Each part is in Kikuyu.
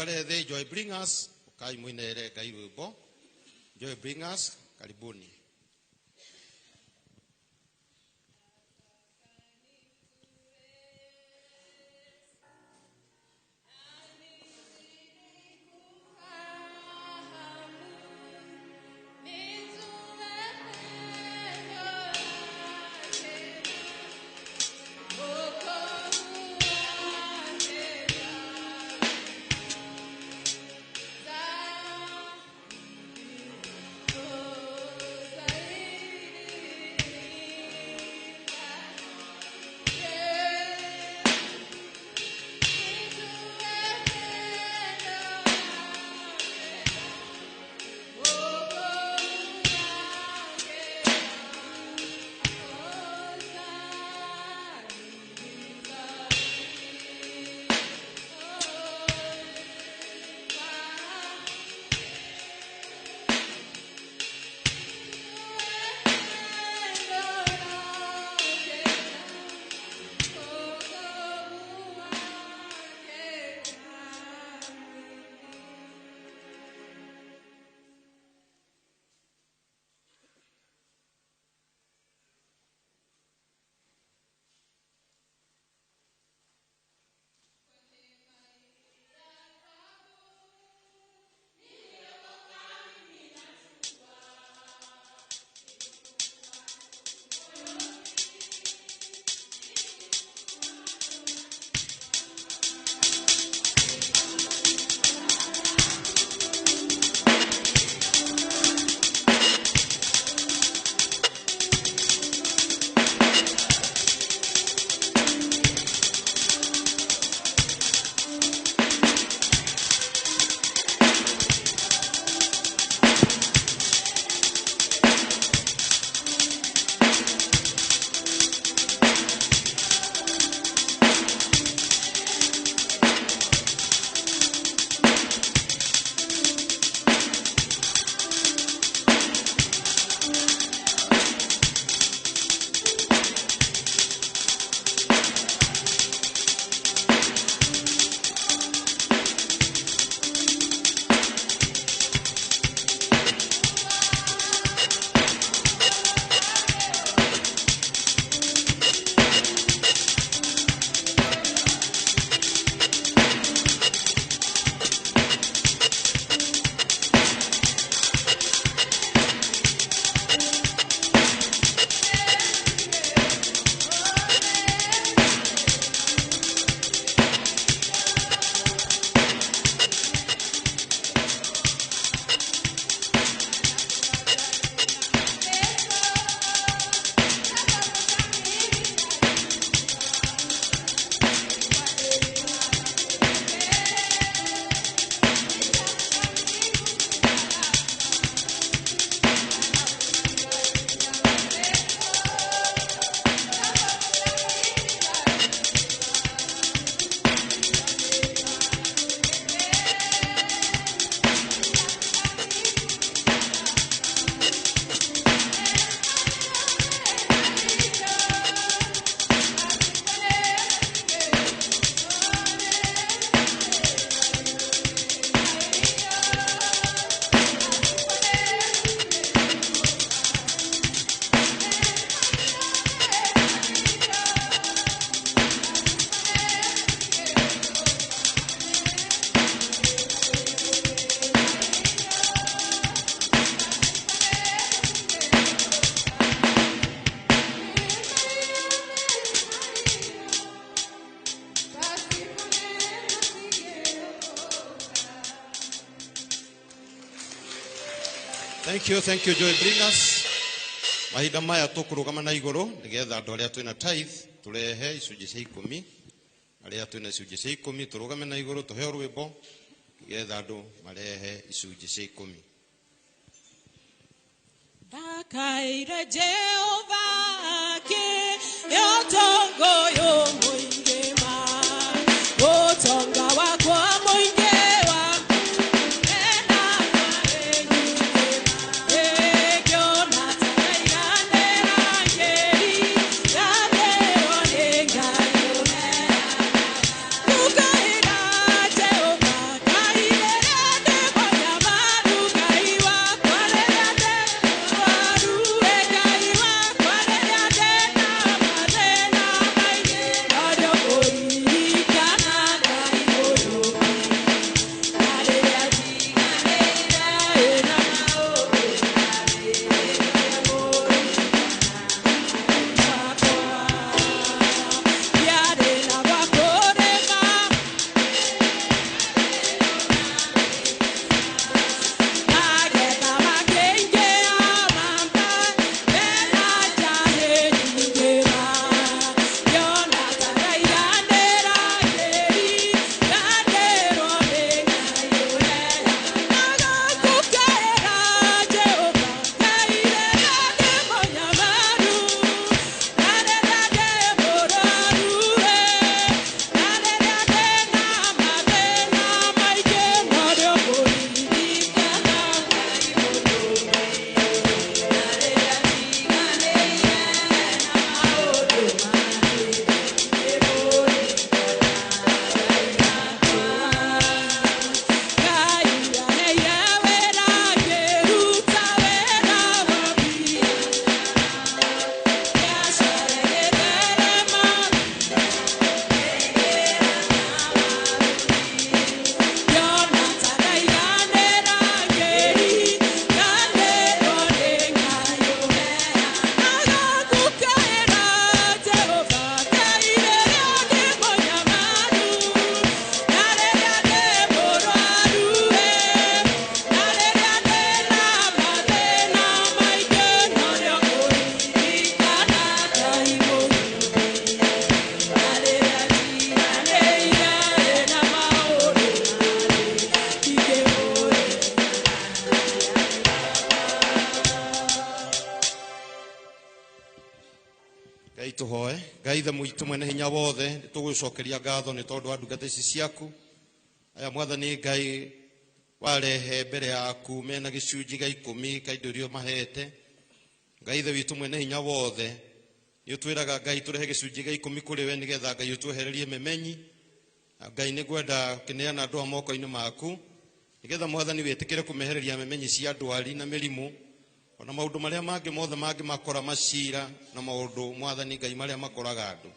Tuikare thĩ. Joy Bringers, ukai mwinere Ngai rwĩmbo. Joy Bringers, karibuni. Thank you, Joy Bringers. Mahinda maya tũkũrũgama na igũrũ nĩgetha andũ arĩa twĩna tithe tũrehe icunjĩ cia ikũmi, arĩa twĩna icunjĩ cia ikũmi tũrũgame na igũrũ tũheo rwĩmbo nĩgetha andũ marehe icunjĩ cia ikũmi. Ndakaire Jehova kĩotongoyo mũingĩ ma ũtonga wakwa mũingĩ. Look at Ngai tũhoe. Ngai ithe mũitũ mwene hinya wothe, nĩtũgũcokeria ngatho nĩ tondũ wa ndungata ici ciaku. Aya Mwathani Ngai warehe mbere yaku mena gĩcunjĩ gĩa ikũmi ka indo iria ũmahete. Ngai ithe witũ mwene hinya wothe, nĩ ũtwĩraga Ngai tũrehe gĩcunjĩ gĩa ikũmi kũrĩ we nĩgetha Ngai ũtwehererie memenyi. Na Ngai nĩ ngwenda kĩneana andũ a moko-inĩ maku nĩgetha Mwathani wĩtĩkĩre kũmehereria memenyi cia ndwari na mĩrimũ ona maũndũ marĩa mangĩ mothe mangĩ makora macira na maũndũ Mwathani Ngai marĩa makoraga andũ.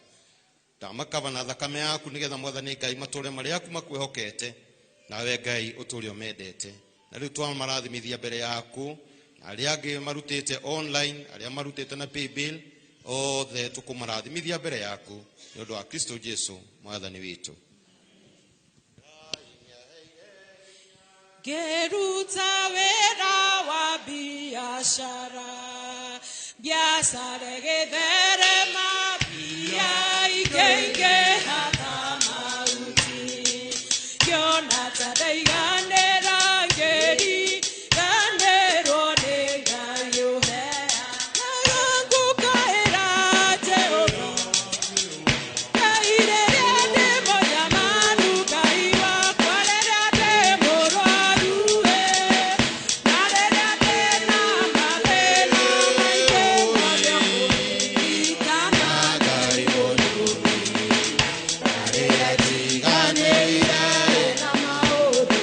Ndamakaba na thakame yaku nĩgetha Mwathani Ngai matũre marĩa aku makwĩhokete nawe Ngai ũtũre ũmendete. Na rĩu twamarathimithia mbere yaku na arĩa angĩ marutĩte online, arĩa marutĩte na paybill, othe tũkũmarathimithia mbere yaku nĩ ũndũ wa Kristo Jesu Mwathani witũ. Ngĩruta wĩra wa biacara, biacara ĩgĩtherema, mbia ikĩingĩha ta mahuti. Ngĩona ta ndaiganĩra, ngĩriganĩrwo nĩ Ngai ũheanaga. Ngũkaĩra Jehova, Ngai rĩrĩa ndĩ mũnyamaru, Ngai wakwa rĩrĩa ndĩ mũrwaru, na rĩrĩa ndĩ na mathĩna maingĩ, mothe ũkũririkana. Ngai rĩrĩa njiganĩire, Na maũndũ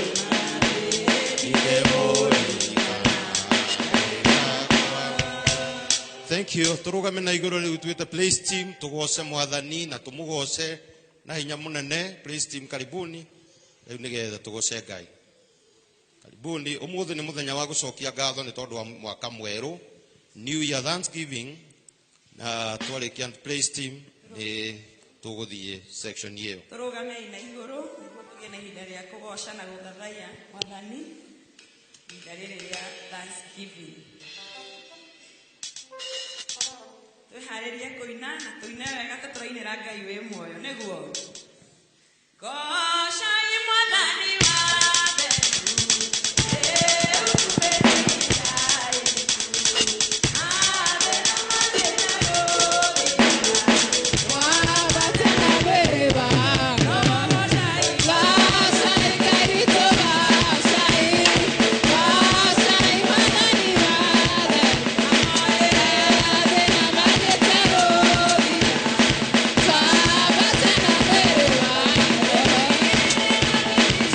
Thank you. Tũrũgame na igũrũ rĩu twĩte praise team tũgoce Mwathani na tũmũgoce na hinya mũnene. Praise team karibuni rĩu nĩgetha tũgoce Ngai. Karibuni. Ũmũthĩ nĩ mũthenya wa gũcokia ngatho nĩ tondũ wa mwaka mwerũ, New Year Thanksgiving, na twarĩkia praise team nĩ tũgũthiĩ section ĩyo. Tũrũgamei na igũrũ nĩguo tũgĩe na ihinda rĩa kũgoca na gũthathaiya Mwathani ihinda rĩrĩ rĩa Thanksgiving. Twĩharĩrie kũina na tũine wega ta tũrainĩra Ngai wĩ muoyo nĩguo. Gocai Mwathani wa theru,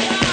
Thank you.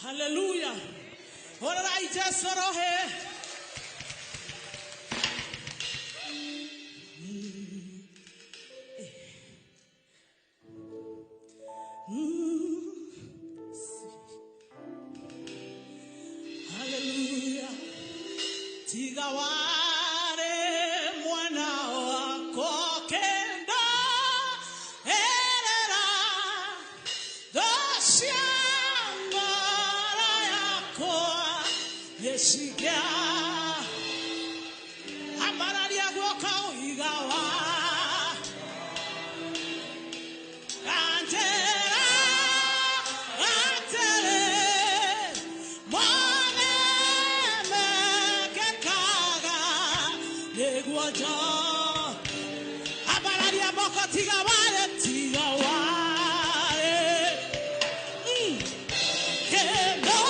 Hallelujah. Ora Jesu rohe. Hallelujah. Tiga ware mwana wako kenda erera dosia ngoro yako yesikia ambararia guoko igawa Anjera atere mwane mekekaga neguojo ambararia moko tiga ware kendo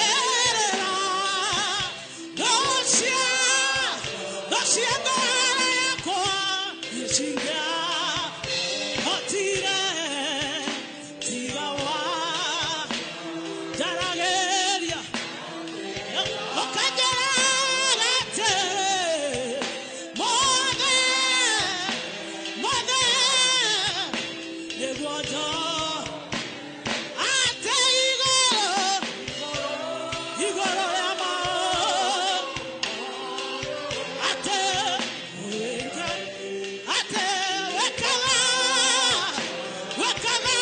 erera dosia dosia ngoro yako yeshinga otire tiga wa jarageria okajara mone mone neguojo ate igoro igoro yama ate weka ate wekala wekala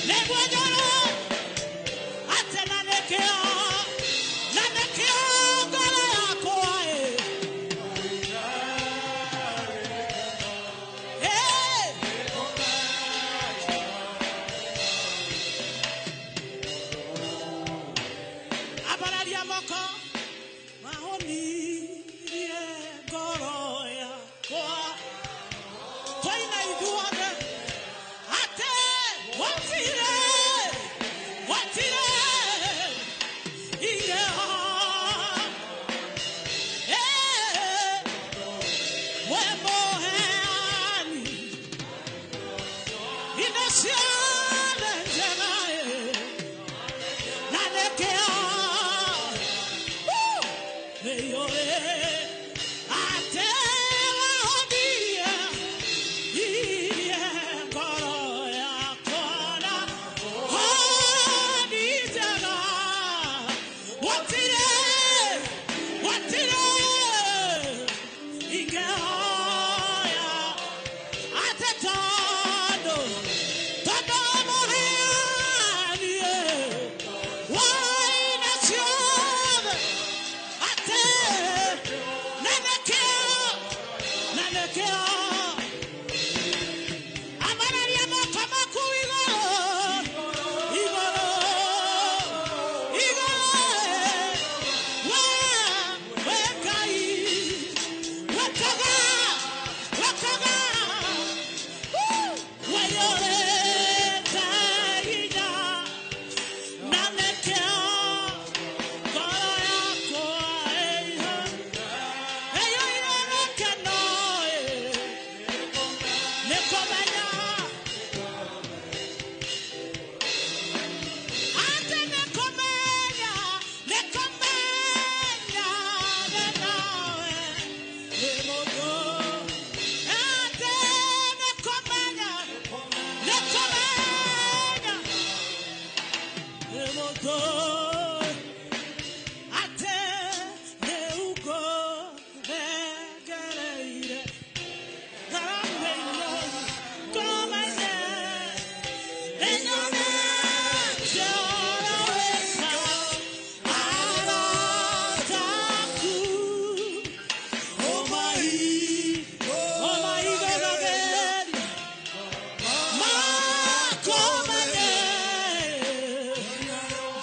neguojoro ate nanekeo nanekeo ngoro yako ae hey. Abararia moko mahonirie ngoro yakwa twaina ithuothe ate gũtirĩ gũtirĩ ingĩho Eh, we mũheani indo ciothe njega eh, na nĩkĩo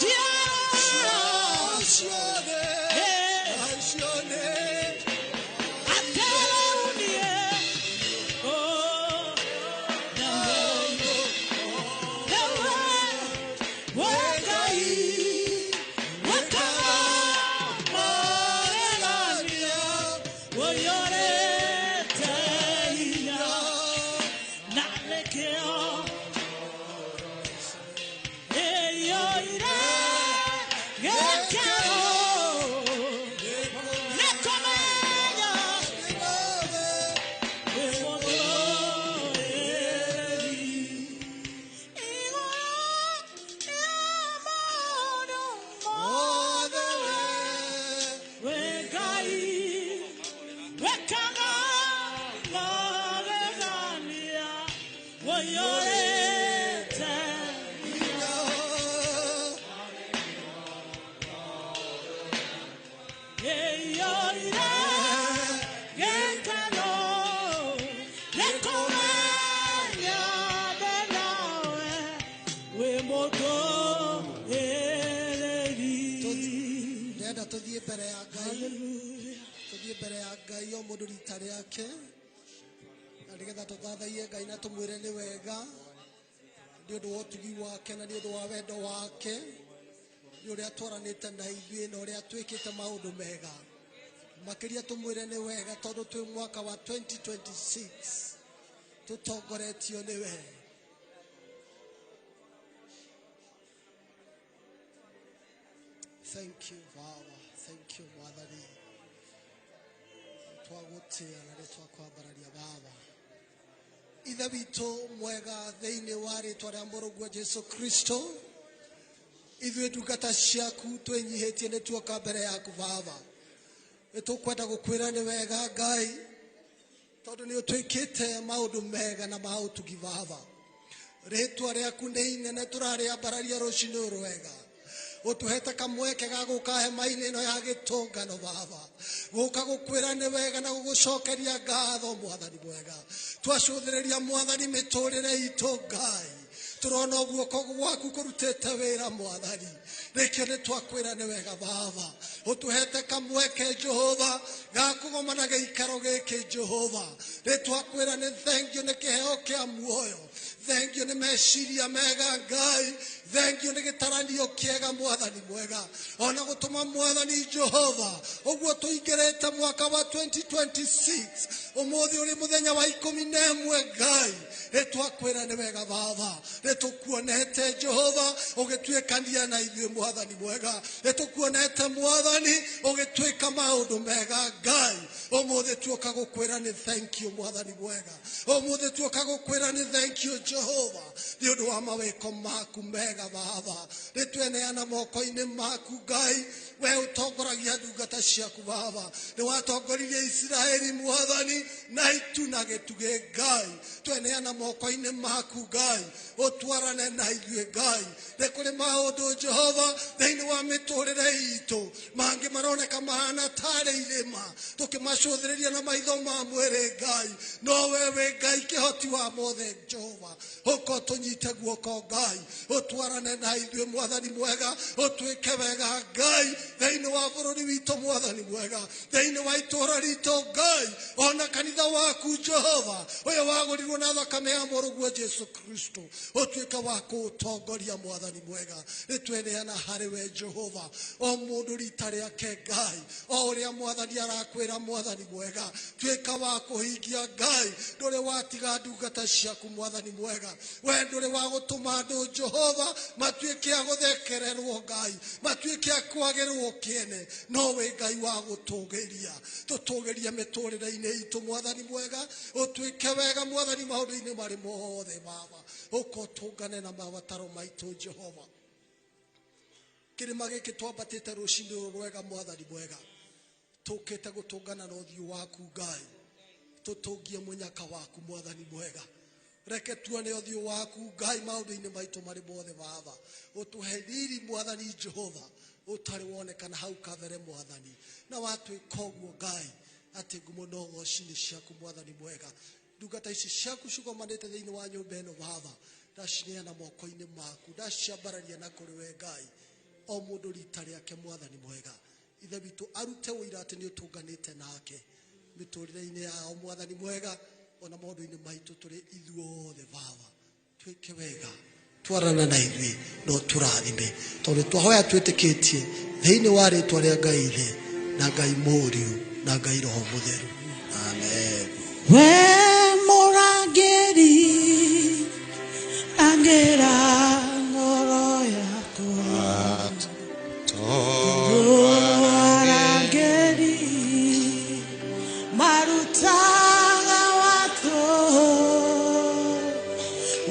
Yeah! Mbere ya Ngai, tũthiĩ mbere ya Ngai, o mũndũ rita rĩake, na nĩgetha tũthathaiye Ngai na tũmwĩre nĩ wega nĩ ũndũ wa ũtugi wake na nĩ ũndũ wa wendo wake, nĩ ũrĩa twaranĩte na ithuĩ na ũrĩa twĩkĩte maũndũ mega makĩria. Tũmwĩre nĩ wega tondũ twĩ mwaka wa 2026 tũtongoretio nĩwe. Thank you, Father. Thank you, Mwathani. Twagũtĩa na nĩ twakwambararia, Baba. Ithe witũ mwega, thĩinĩ wa rĩtwa rĩa Mũrũguo Jesu Kristo, ithuĩ ndungata ciaku twĩnyihĩtie nĩ tuoka mbere yaku, Baba. Nĩ tũkwenda gũkwĩra nĩ wega, Ngai, tondũ nĩ ũtwĩkĩte maũndũ mega na ma ũtugi, Baba. Rĩtwa rĩaku nĩ inene, tũrarĩambararia rũcinĩ rwega. Ũtũhete kamweke ga gũka hema-inĩ ĩno ya gĩtũngano, Baba, gũka gũkwĩra nĩ wega na gũgũcokeria ngatho, Mwathani mwega. Twacũthĩrĩria, Mwathani, mĩtũrĩre itũ, Ngai, tũrona guoko gwaku kũrutĩte wĩra, Mwathani. Nĩkĩo nĩ twakwĩra nĩ wega, Baba. Ũtũhete kamweke, Jehova, ga kũgomana gĩikaro gĩkĩ, Jehova. Nĩ twakwĩra nĩ thengiũ nĩ kĩheo kĩa muoyo, thengiũ nĩ meciria mega, Ngai, thengiũ nĩ gĩtaranio kĩega, Mwathani mwega, ona gũtũma, Mwathani Jehova, ũguo tũingĩrĩte mwaka wa 2026, ũmũthĩ ũrĩ mũthenya wa 11. Ngai, nĩ twakwĩra nĩ wega, Baba. Nĩ tũkuonete, Jehova, ũgĩtuĩkania na ithuĩ, Mwathani mwega. Nĩ tũkuonete, Mwathani, ũgĩtwĩka maũndũ mega. Ngai, ũmũthĩ tuoka gũkwĩra nĩ thank you, Mwathani mwega. Ũmũthĩ tuoka gũkwĩra nĩ thank you, Jehova, nĩ ũndũ wa mawĩko maku mega, Baba. Nĩ tweneana moko-inĩ maku, Ngai. We ũtongoragia ndungata ciaku, Baba. Nĩ watongoririe Isiraeli, Mwathani, na itu na gĩtugĩ. Ngai, tweneana moko-inĩ maku, Ngai, ũtwarane na ithuĩ. Ngai, nĩ kũrĩ maũndũ, Jehova, thĩinĩ wa mĩtũrĩre itũ mangĩ maroneka mahana tarĩ irĩma tũkĩmacũthĩrĩria na maitho ma mwĩrĩ, Ngai, no we wĩ Ngai kĩhoti wa mothe. Jehova, ũko tũnyite guoko, Ngai, ũtwarane na ithuĩ, Mwathani mwega. Ũtwĩke wega, Ngai, thĩinĩ wa bũrũri witũ, Mwathani mwega, thĩinĩ wa itũũra ritũ, Ngai, ona kanitha waku, Jehova, ũyũ wagũrirwo na thakame ya Mũrũguo Jesu Kristo. Ũtuĩke wa kũũtongoria, Mwathani mwega. Nĩ tweneana harĩ we, Jehova, o mũndũ rita rĩake, Ngai, o ũrĩa Mwathani arakwĩra. Mwathani mwega, tuĩka wa kũhingia. Ngai, ndũrĩ watiga ndungata ciaku, Mwathani mwega. We ndũrĩ wa gũtũma andũ, Jehova, matuĩke a gũthekererwo, Ngai, matuĩke a kwagĩrwo kĩene, no wĩ Ngai wa gũtũgĩria. Tũtũgĩrie mĩtũrĩre-inĩ itũ, Mwathani mwega. Ũtuĩke wega, Mwathani, maũndũ-inĩ marĩ mothe, Baba. Ũka ũtũngane na mabataro maitũ, Jehova. Kĩrĩma gĩkĩ twambatĩte rũcinĩ rũrũ rwega, Mwathani mwega, tũkĩte gũtũngana na ũthiũ waku, Ngai. Tũtũngie mũnyaka waku, Mwathani mwega. Reke tuone ũthiũ waku, Ngai, maũndũ-inĩ maitũ marĩ mothe, Baba. Ũtũhe riri, Mwathani Jehova, ũtarĩ wonekana hau kabere, Mwathani. Na watwĩka ũguo, Ngai, atĩ ngumo no goci-inĩ ciaku, Mwathani mwega. Ndungata ici ciaku cigomanĩte thĩinĩ wa nyũmba ĩno, Baba, ndacineana moko-inĩ maku, ndaciambararia na kũrĩ we, Ngai, o mũndũ rita rĩake, Mwathani mwega. Ithe witũ arute ũira atĩ nĩ ũtũnganĩte nake mĩtũrĩre-inĩ yao, Mwathani mwega, ona maũndũ-inĩ maitũ tũrĩ ithuothe. Baba, twĩke wega, twarana na ithuĩ no tũrathime, tondũ twahoya twĩtĩkĩtie thĩinĩ wa rĩtwa rĩa Ngai Ithe na Ngai Mũriũ na Ngai Roho Mũtheru, amen. We mũrangĩri, rangĩra ngoro yakwa. Arangĩri marutaga watu,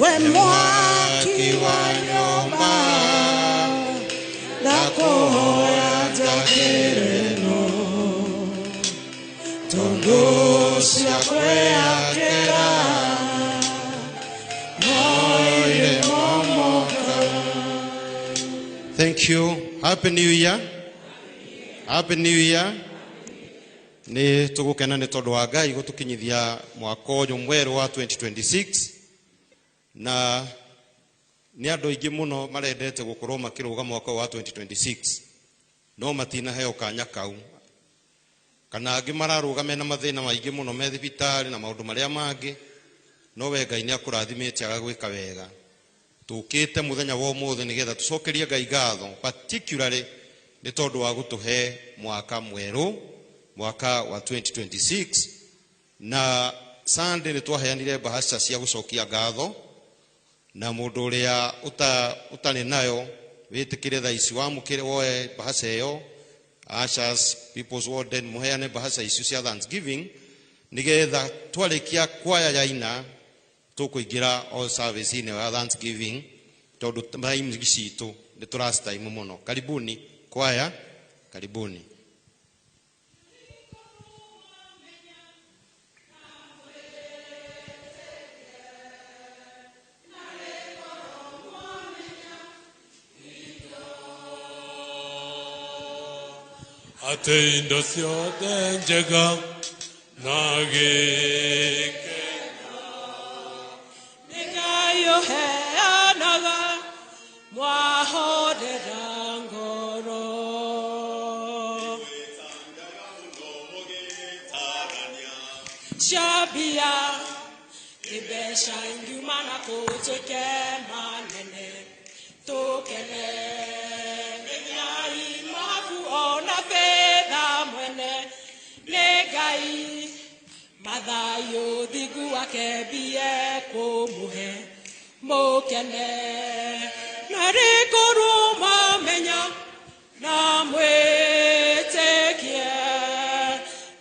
we mwaki wa nyũmba, ndakũhoya njakĩrĩno tondũ cia kwĩyakĩra no irĩmomoka. Thank you. Happy New Year. Happy New Year. Nĩ tũgũkena nĩ tondũ wa Ngai gũtũkinyithia mwaka ũyũ mwerũ wa 2026, na nĩ andũ aingĩ mũno marendete gũkorwo makĩrũga mwaka ũyũ wa 2026. No matinaheo kanya kau. Kana angĩ mararũgame na mathĩna maingĩ mũno me thibitarĩ na maũndũ marĩa mangĩ, no we Ngai nĩ akũrathimĩte agagwĩka wega. Tũkĩte mũthenya wa ũmũthĩ nĩgetha tũcokerie Ngai ngatho, particularly nĩ tondũ wa gũtũhe mwaka mwerũ, mwaka wa 2026. Na Sunday nĩ twaheanire bahasha cia gũcokia ngatho, na mũndũ ũrĩa ũtarĩ nayo wĩtĩkĩre thaa ici wamũkĩre woe bahasha ĩyo. Ushers, People's Warden, muheane bahasha icio cia Thanksgiving nigetha twarikia kwaya yaina tukuingira all service inĩ ya Thanksgiving tondu time citũ nĩ tũracitaimu mũno. Karibuni kwaya, karibuni. Ate indo ciothe njega na gĩkeno nĩ Ngai ũheanaga mwahorera ngoro. Ciambia nĩ mbeca ingiuma na kũtuĩke manene tũkene. Nĩ Ngai mabu ona betha mwene, nĩ Ngai mathayũ thingu wake mbie kũmũhe mũkene. Na rĩkorwo mamenya na mwĩtĩkie,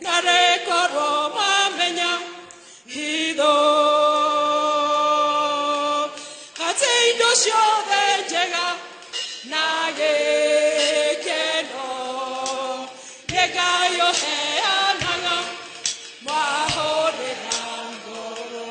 na rĩkorwo mamenya hitho atĩ indo ciothe njega na gĩkeno nĩ Ngai ũheanaga mwahũrĩra ngoro.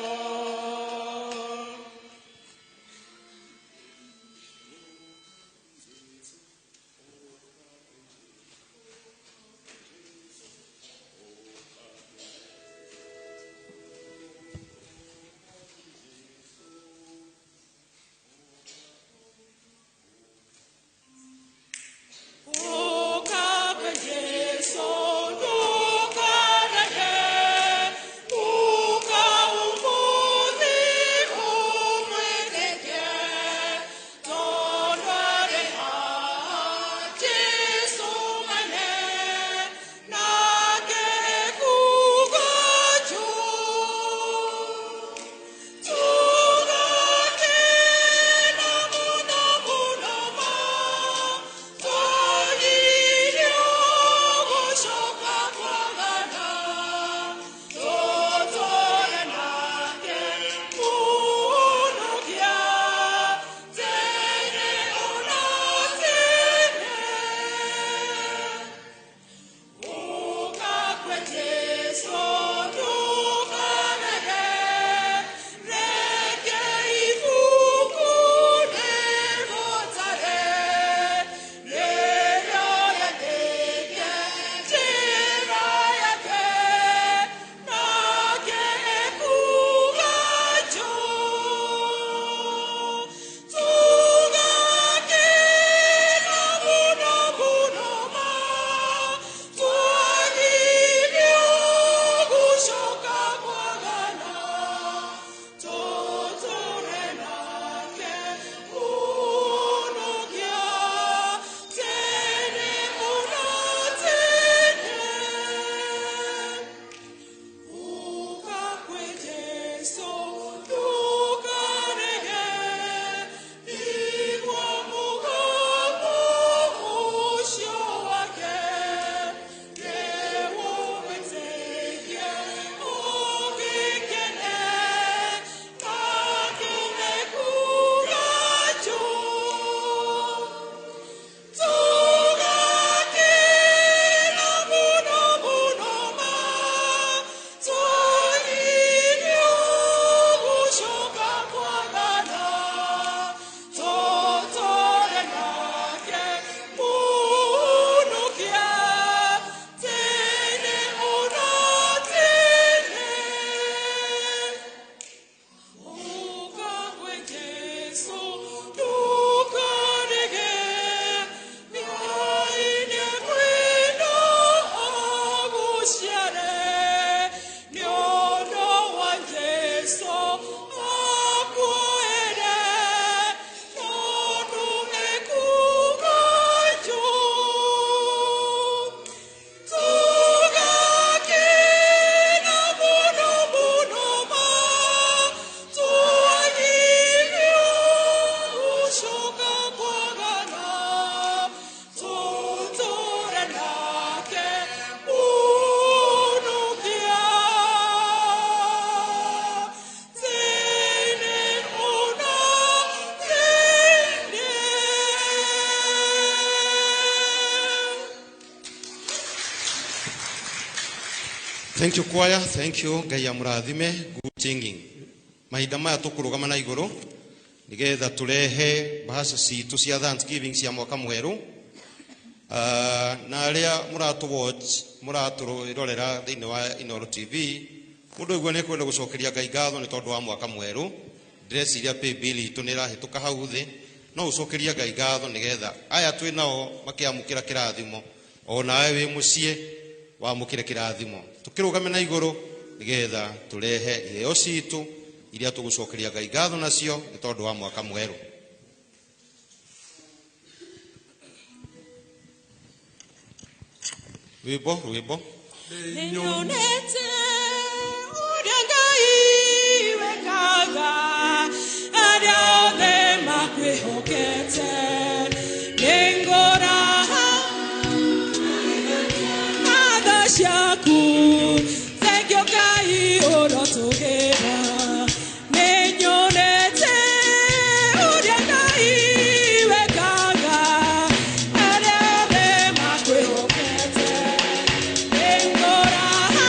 Thank you choir, thank you. Ngai amũrathime. Good singing. Mahinda maya tũkũrũgama na igũrũ nĩgetha tũrehe mbahaca citũ cia Thanksgiving cia mwaka mwerũ. Na arĩa mũratũ watch mũratũrorera thĩinĩ wa Inooro TV, mũndũ ũguo nĩ kwenda gũcokeria Ngai ngatho nĩ tondũ wa mwaka mwerũ. Ndĩreciria pay bill itũ nĩ ĩrahĩtũka hau thĩ, no ũcokerie Ngai ngatho nĩgetha aya twĩ nao makĩamũkĩra kĩrathimo, o nawe wĩ mũciĩ wamũkĩre kĩrathimo. Tũkĩrũgame na igũrũ nĩgetha tũrehe iheo citũ iria tũgũcokeria Ngai ngatho nacio nĩ tondũ wa mwaka mwerũ. Rwĩmbo, rwĩmbo. Nĩnyonete ũrĩa Ngai wekaga arĩa othe makwĩhokete. Nĩngũraha na tha ciaku, thengiũ Ngai ũrotũgĩra. Nĩnyonete ũrĩa Ngai wekaga arĩa othe makwĩhokete. Nĩngũraha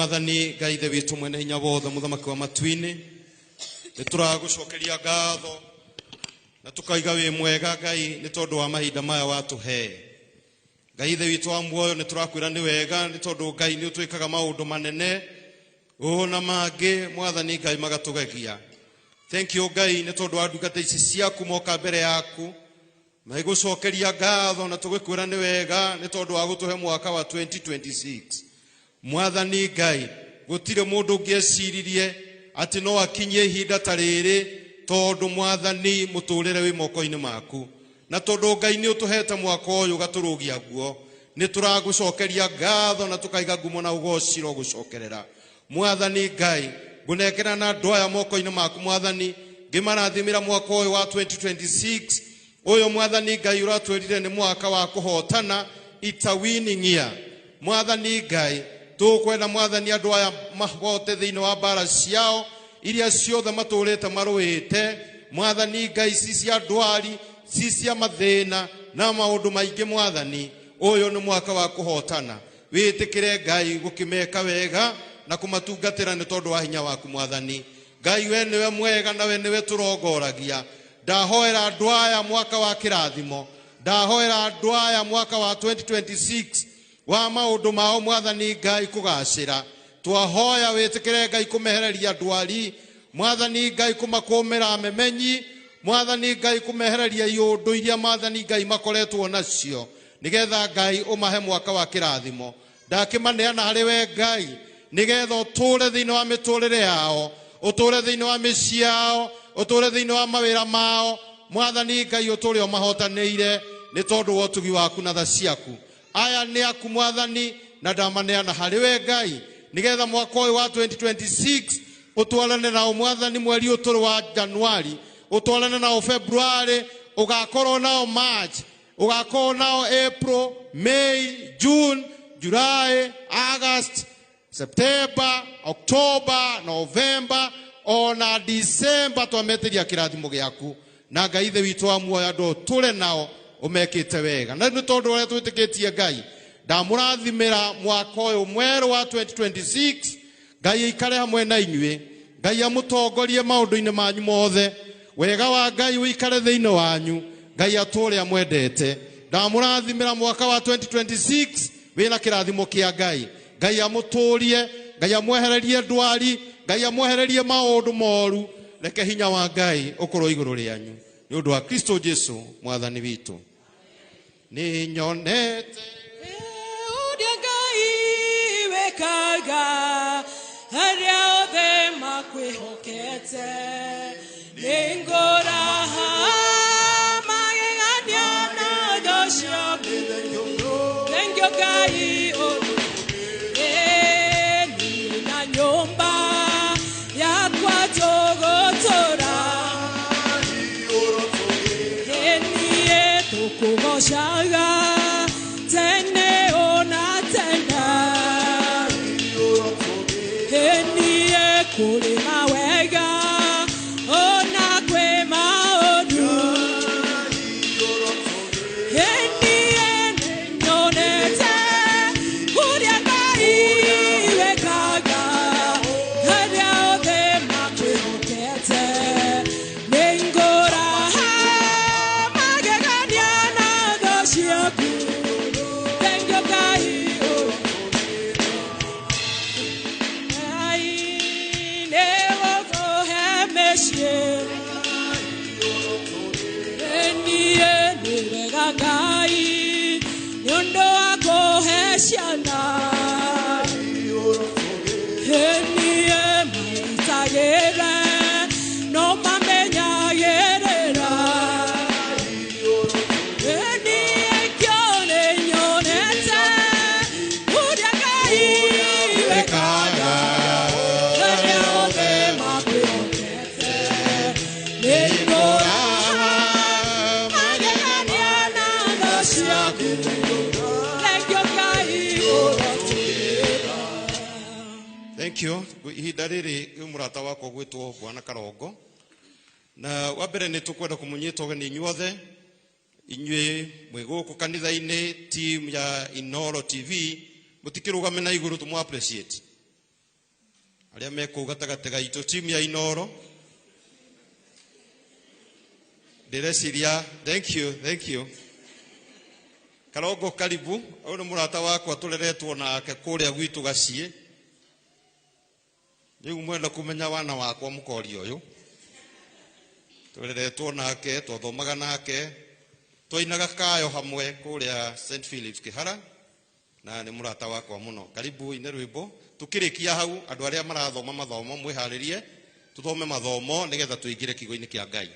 Mwathani Ngai Ithe witũ mwene hinya wothe, mũthamaki wa matu-inĩ, nĩ tũragũcokeria ngatho na tũkaiga wĩ mwega Ngai nĩ tondũ wa mahinda maya watũhe. Ngai Ithe witũ wa muoyo, nĩ tũrakwĩra nĩ wega nĩ tondũ Ngai nĩ ũtwĩkaga maũndũ manene ũũ na mangĩ, Mwathani Ngai magatũgegia. Thank you Ngai nĩ tondũ wa ndungata ici ciaku moka mbere yaku magĩgũcokeria ngatho na tũgĩkwĩra nĩ wega nĩ tondũ wa gũtũhe mwaka wa 2026. Mwathani Ngai, gũtirĩ mũndũ ũngĩeciririe atĩ no akinyie ihinda ta rĩrĩ, tondũ Mwathani mũtũrĩre wĩ moko-inĩ maku, na tondũ Ngai nĩ ũtũhete mwaka ũyũ ũgatũrũgia guo, nĩ tũragũcokeria ngatho na tũkaiga ngumo na ũgoci gũcokerera. Mwathani Ngai, ngũnengera na andũ aya moko-inĩ maku Mwathani, ngĩmarathimĩra mwaka ũyũ wa 2026 ũyũ Mwathani Ngai ũratwĩrire nĩ mwaka wa kũhotana, it's a winning year. Mwathani Ngai, tũkwenda Mwathani andũ aya mahote thĩinĩ wa mbara ciao iria ciothe matũrĩte marũĩte. Mwathani Ngai, ci cia ndwari, ci cia mathĩna na maũndũ maingĩ, Mwathani ũyũ nĩ mwaka wa kũhotana. Wĩtĩkĩre Ngai gũkĩmeka wega na kũmatungatĩra nĩ tondũ wa hinya waku Mwathani Ngai. We nĩwe mwega na we nĩwe tũrongoragia. Ndahoera andũ aya mwaka wa kĩrathimo, ndahoera andũ aya mwaka wa 2026 wa maũndũ mao Mwathani Ngai kũgacĩra. Twahoya wĩtĩkĩre Ngai kũmehereria ndwari, Mwathani Ngai kũmakũmĩra memenyi, Mwathani Ngai kũmehereria iũndũ iria Mwathani Ngai makoretwo nacio, nĩgetha Ngai ũmahe mwaka wa kĩrathimo. Ndakĩmaneana harĩ we Ngai, nĩgetha ũtũre thĩinĩ wa mĩtũrĩre yao, ũtũre thĩinĩ wa mĩciĩ yao, ũtũre thĩinĩ wa mawĩra mao. Mwathani Ngai, ũtũre ũmahotanĩire nĩ tondũ wa ũtugi waku na tha ciaku. Aya nĩ aku Mwathani, na ndamaneana harĩ we Ngai, nĩgetha mwaka ũyũ wa 2026 ũtwarane nao Mwathani, mweri ũtũrĩ wa Januari ũtwarane nao, February ũgakorwo nao, March ũgakorwo nao, April, May, June, July, August, September, October, November ona December. Twametĩria kĩrathimo gĩaku na Ngai Ithe witũ wa muoyo, andũ tũre nao ũmekĩte wega, na nĩ tondũ ũrĩa twĩtĩkĩtie Ngai, ndamũrathimĩra mwaka ũyũ mwerũ wa 2026. Ngai aikare hamwe na inyuĩ, Ngai amũtongorie maũndũ-inĩ manyu mothe, wega wa Ngai ũikare thĩinĩ wanyu, Ngai atũũre amwendete. Ndamũrathimĩra mwaka wa 2026 wĩna kĩrathimo kĩa Ngai. Ngai amũtũrie, Ngai amwehererie ndwari, Ngai amwehererie maũndũ moru. Reke hinya wa Ngai ũkorwo igũrũ rĩanyu nĩ ũndũ wa Kristo Jesu Mwathani witũ. Nĩ nyonete ũrĩa Ngai wĩkaga arĩa othe makwĩhokete, nĩ ngũraha magegania na tho ciaku. Thengiũ Ngai. Ĩ, na nyũmba yakwa tũgũtũra niĩ tũkũgocaga tene ona tene. Niĩ kũrĩ mawega ona kwĩ maũndũ, niĩ nĩnyonete ũrĩa Ngai wĩkaga arĩa othe makwĩhokete, nĩ ngũraha magegania na tho ciaku. Thengiũ Ngai. Ngai nĩgũkũhe mĩciĩ. Niĩ nĩ wega Ngai nĩ ũndũ wa kũhe ciana. Niĩ maitagĩre no mamenyagĩrĩra. Niĩ kĩo nĩnyonete ũrĩa Ngai wĩkaga arĩa othe makwĩhokete, nĩ ngũraha magegania na tho ciaku. Thengiũ Ngai ũrotũgĩra. Thank you. Ihinda rĩrĩ mũrata wakwa gwĩtwo Bwana Karongo, na wa mbere nĩ tũkwenda kũmũnyita ũgeni inyuothe, inyuĩ mwĩ gũkũ kanitha-inĩ, team ya Inoro TV, mũtikĩrũgame na igũrũ tũmũ appreciate. Arĩa me kũu gatagatĩ gaitũ timu ya Inoro. Ndĩreciria, thank you, thank you. Karongo karibu, ũyũ nĩ mũrata wakwa tũreretwo nake kũrĩa gwitũ gaciĩ. Rĩu mwenda kũmenya wana wakwa mũkoria ũyũ. Tũreretwo nake, twathomaga nake, twainaga kayo hamwe kũrĩa St. Philip's Kĩhara, na nĩ mũrata wakwa mũno. Karibu ine rwĩmbo. Tukĩrĩkia hau, andũ arĩa marathoma mathomo mwĩharĩrie, tũthome mathomo nĩgetha tũingĩre kiugo-inĩ kĩa Ngai.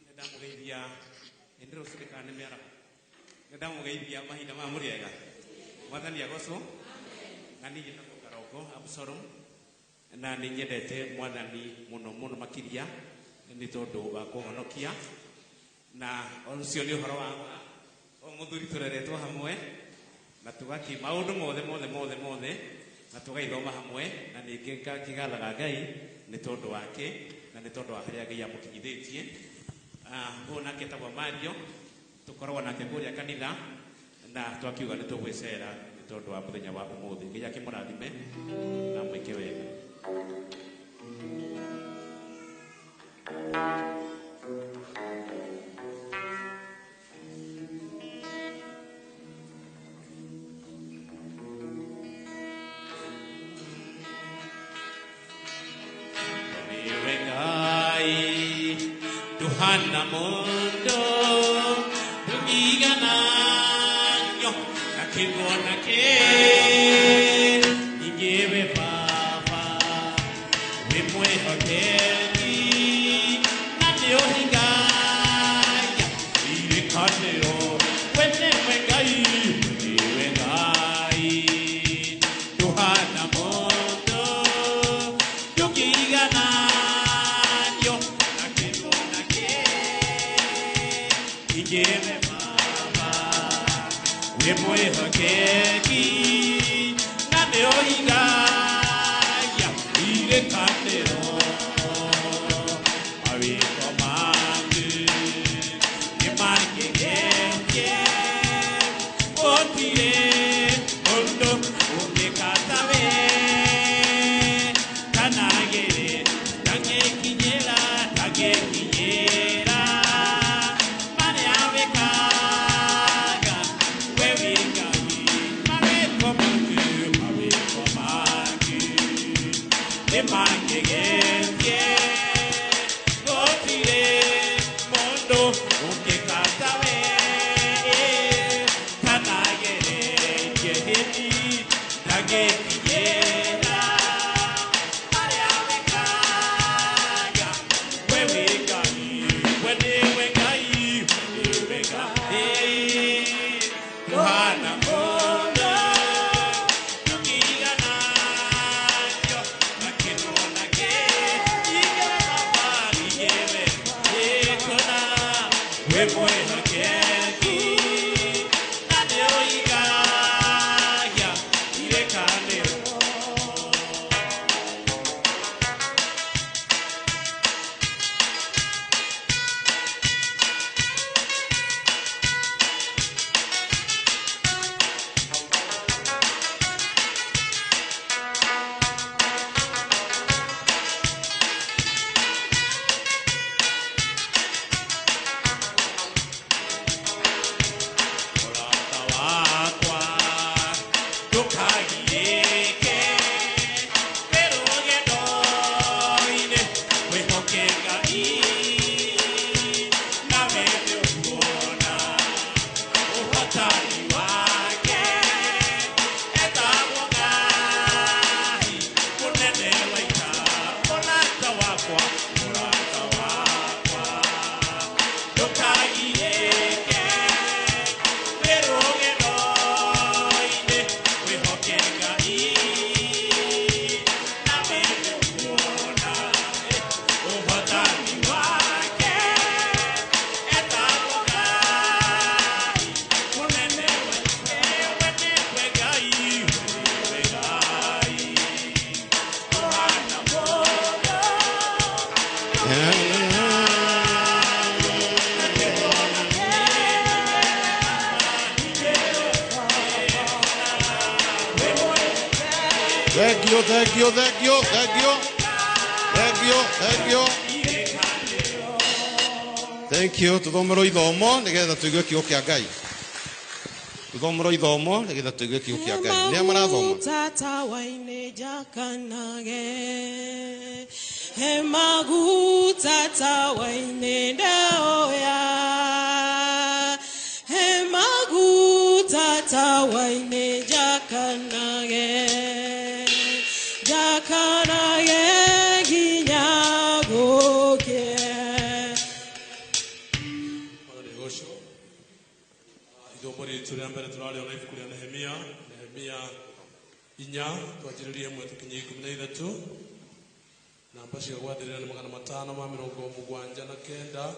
Nĩndamũgeithia nĩndĩrũcirĩ kana nĩ mĩaraho. Nĩndamũgeithia mahinda maya mũrĩega. Mwathani agocwo. Na niĩ njĩtagwo Karongo Absalom, na nĩ nyendete mwathani mũno mũno makĩria nĩ tondũ wa kũhonokia, na ũcio nĩ ũhoro wa ma. O mũthuri tũreretwo hamwe na tũgaki maũndũ mothe mothe mothe mothe na tũgaithoma hamwe, na ningĩ ngakĩgathaga Ngai nĩ tondũ wake na nĩ tondũ wa harĩa Ngai amũkinyithĩtie. Ũyũ nake etagwo Mario, tũkoragwo nake kũrĩa kanitha na twakiuga nĩ tũgwĩcera nĩ tondũ wa mũthenya wa ũmũthĩ. Ngai akĩmũrathime na mwĩke wega. Niwe Ngai duhana mundu ndũngĩigananio na kĩndũ ona kĩ. Ingĩwe Baba wĩ mwĩhokeki na nĩũhingagia irĩkanĩro. We nĩwe Ngai, nĩwe Ngai ndũhana mũndũ ndũngĩigananio na kĩndũ ona kĩ. Ingĩwe Baba wĩ mwĩhokeki na nĩũhingagia irĩkanĩro. Mawĩko maku nĩmangegetie, gũtirĩ mũndũ ũngĩka tawe. Kana gĩrĩ ndangĩkinyĩra, ndangĩkinyĩra marĩa wĩkaga we wĩ Ngai. Mawĩko maku, mawĩko maku nĩmangegetie, gũtirĩ mũndũ ũngĩka tawe. Kana geretie hĩndĩ ndangĩkinyĩra marĩa wĩkaga we wĩ Ngai. We nĩwe Ngai, we nĩwe Ngai ndũhana mũndũ ndũngĩigananio na kĩndũ ona kĩ. Ingĩwe Baba, ingĩwe ĩkũna wĩ mwĩhokeki na nĩũhingagia irĩkanĩro. Thank you, thank you, thank you, thank you. Thank you, thank you. Thank you. Tuthomerwo ithomo nigetha tuigue kiugo kia Ngai. Tuthomerwo ithomo nigetha tuigue kiugo kia Ngai. Nĩa marathoma? Tata waine jakanage Hemaguta tawaine ndeoya Hemaguta tawaine jakanage Jakanage ginyagoke. Mwathani ũcio ithomo ritũ rĩa mbere tũrarĩona ibuku rĩa Nehemia, Nehemia 4 twanjĩrĩrie 1 tũkinye 13. Namba cia gwathĩrĩra nĩ 579.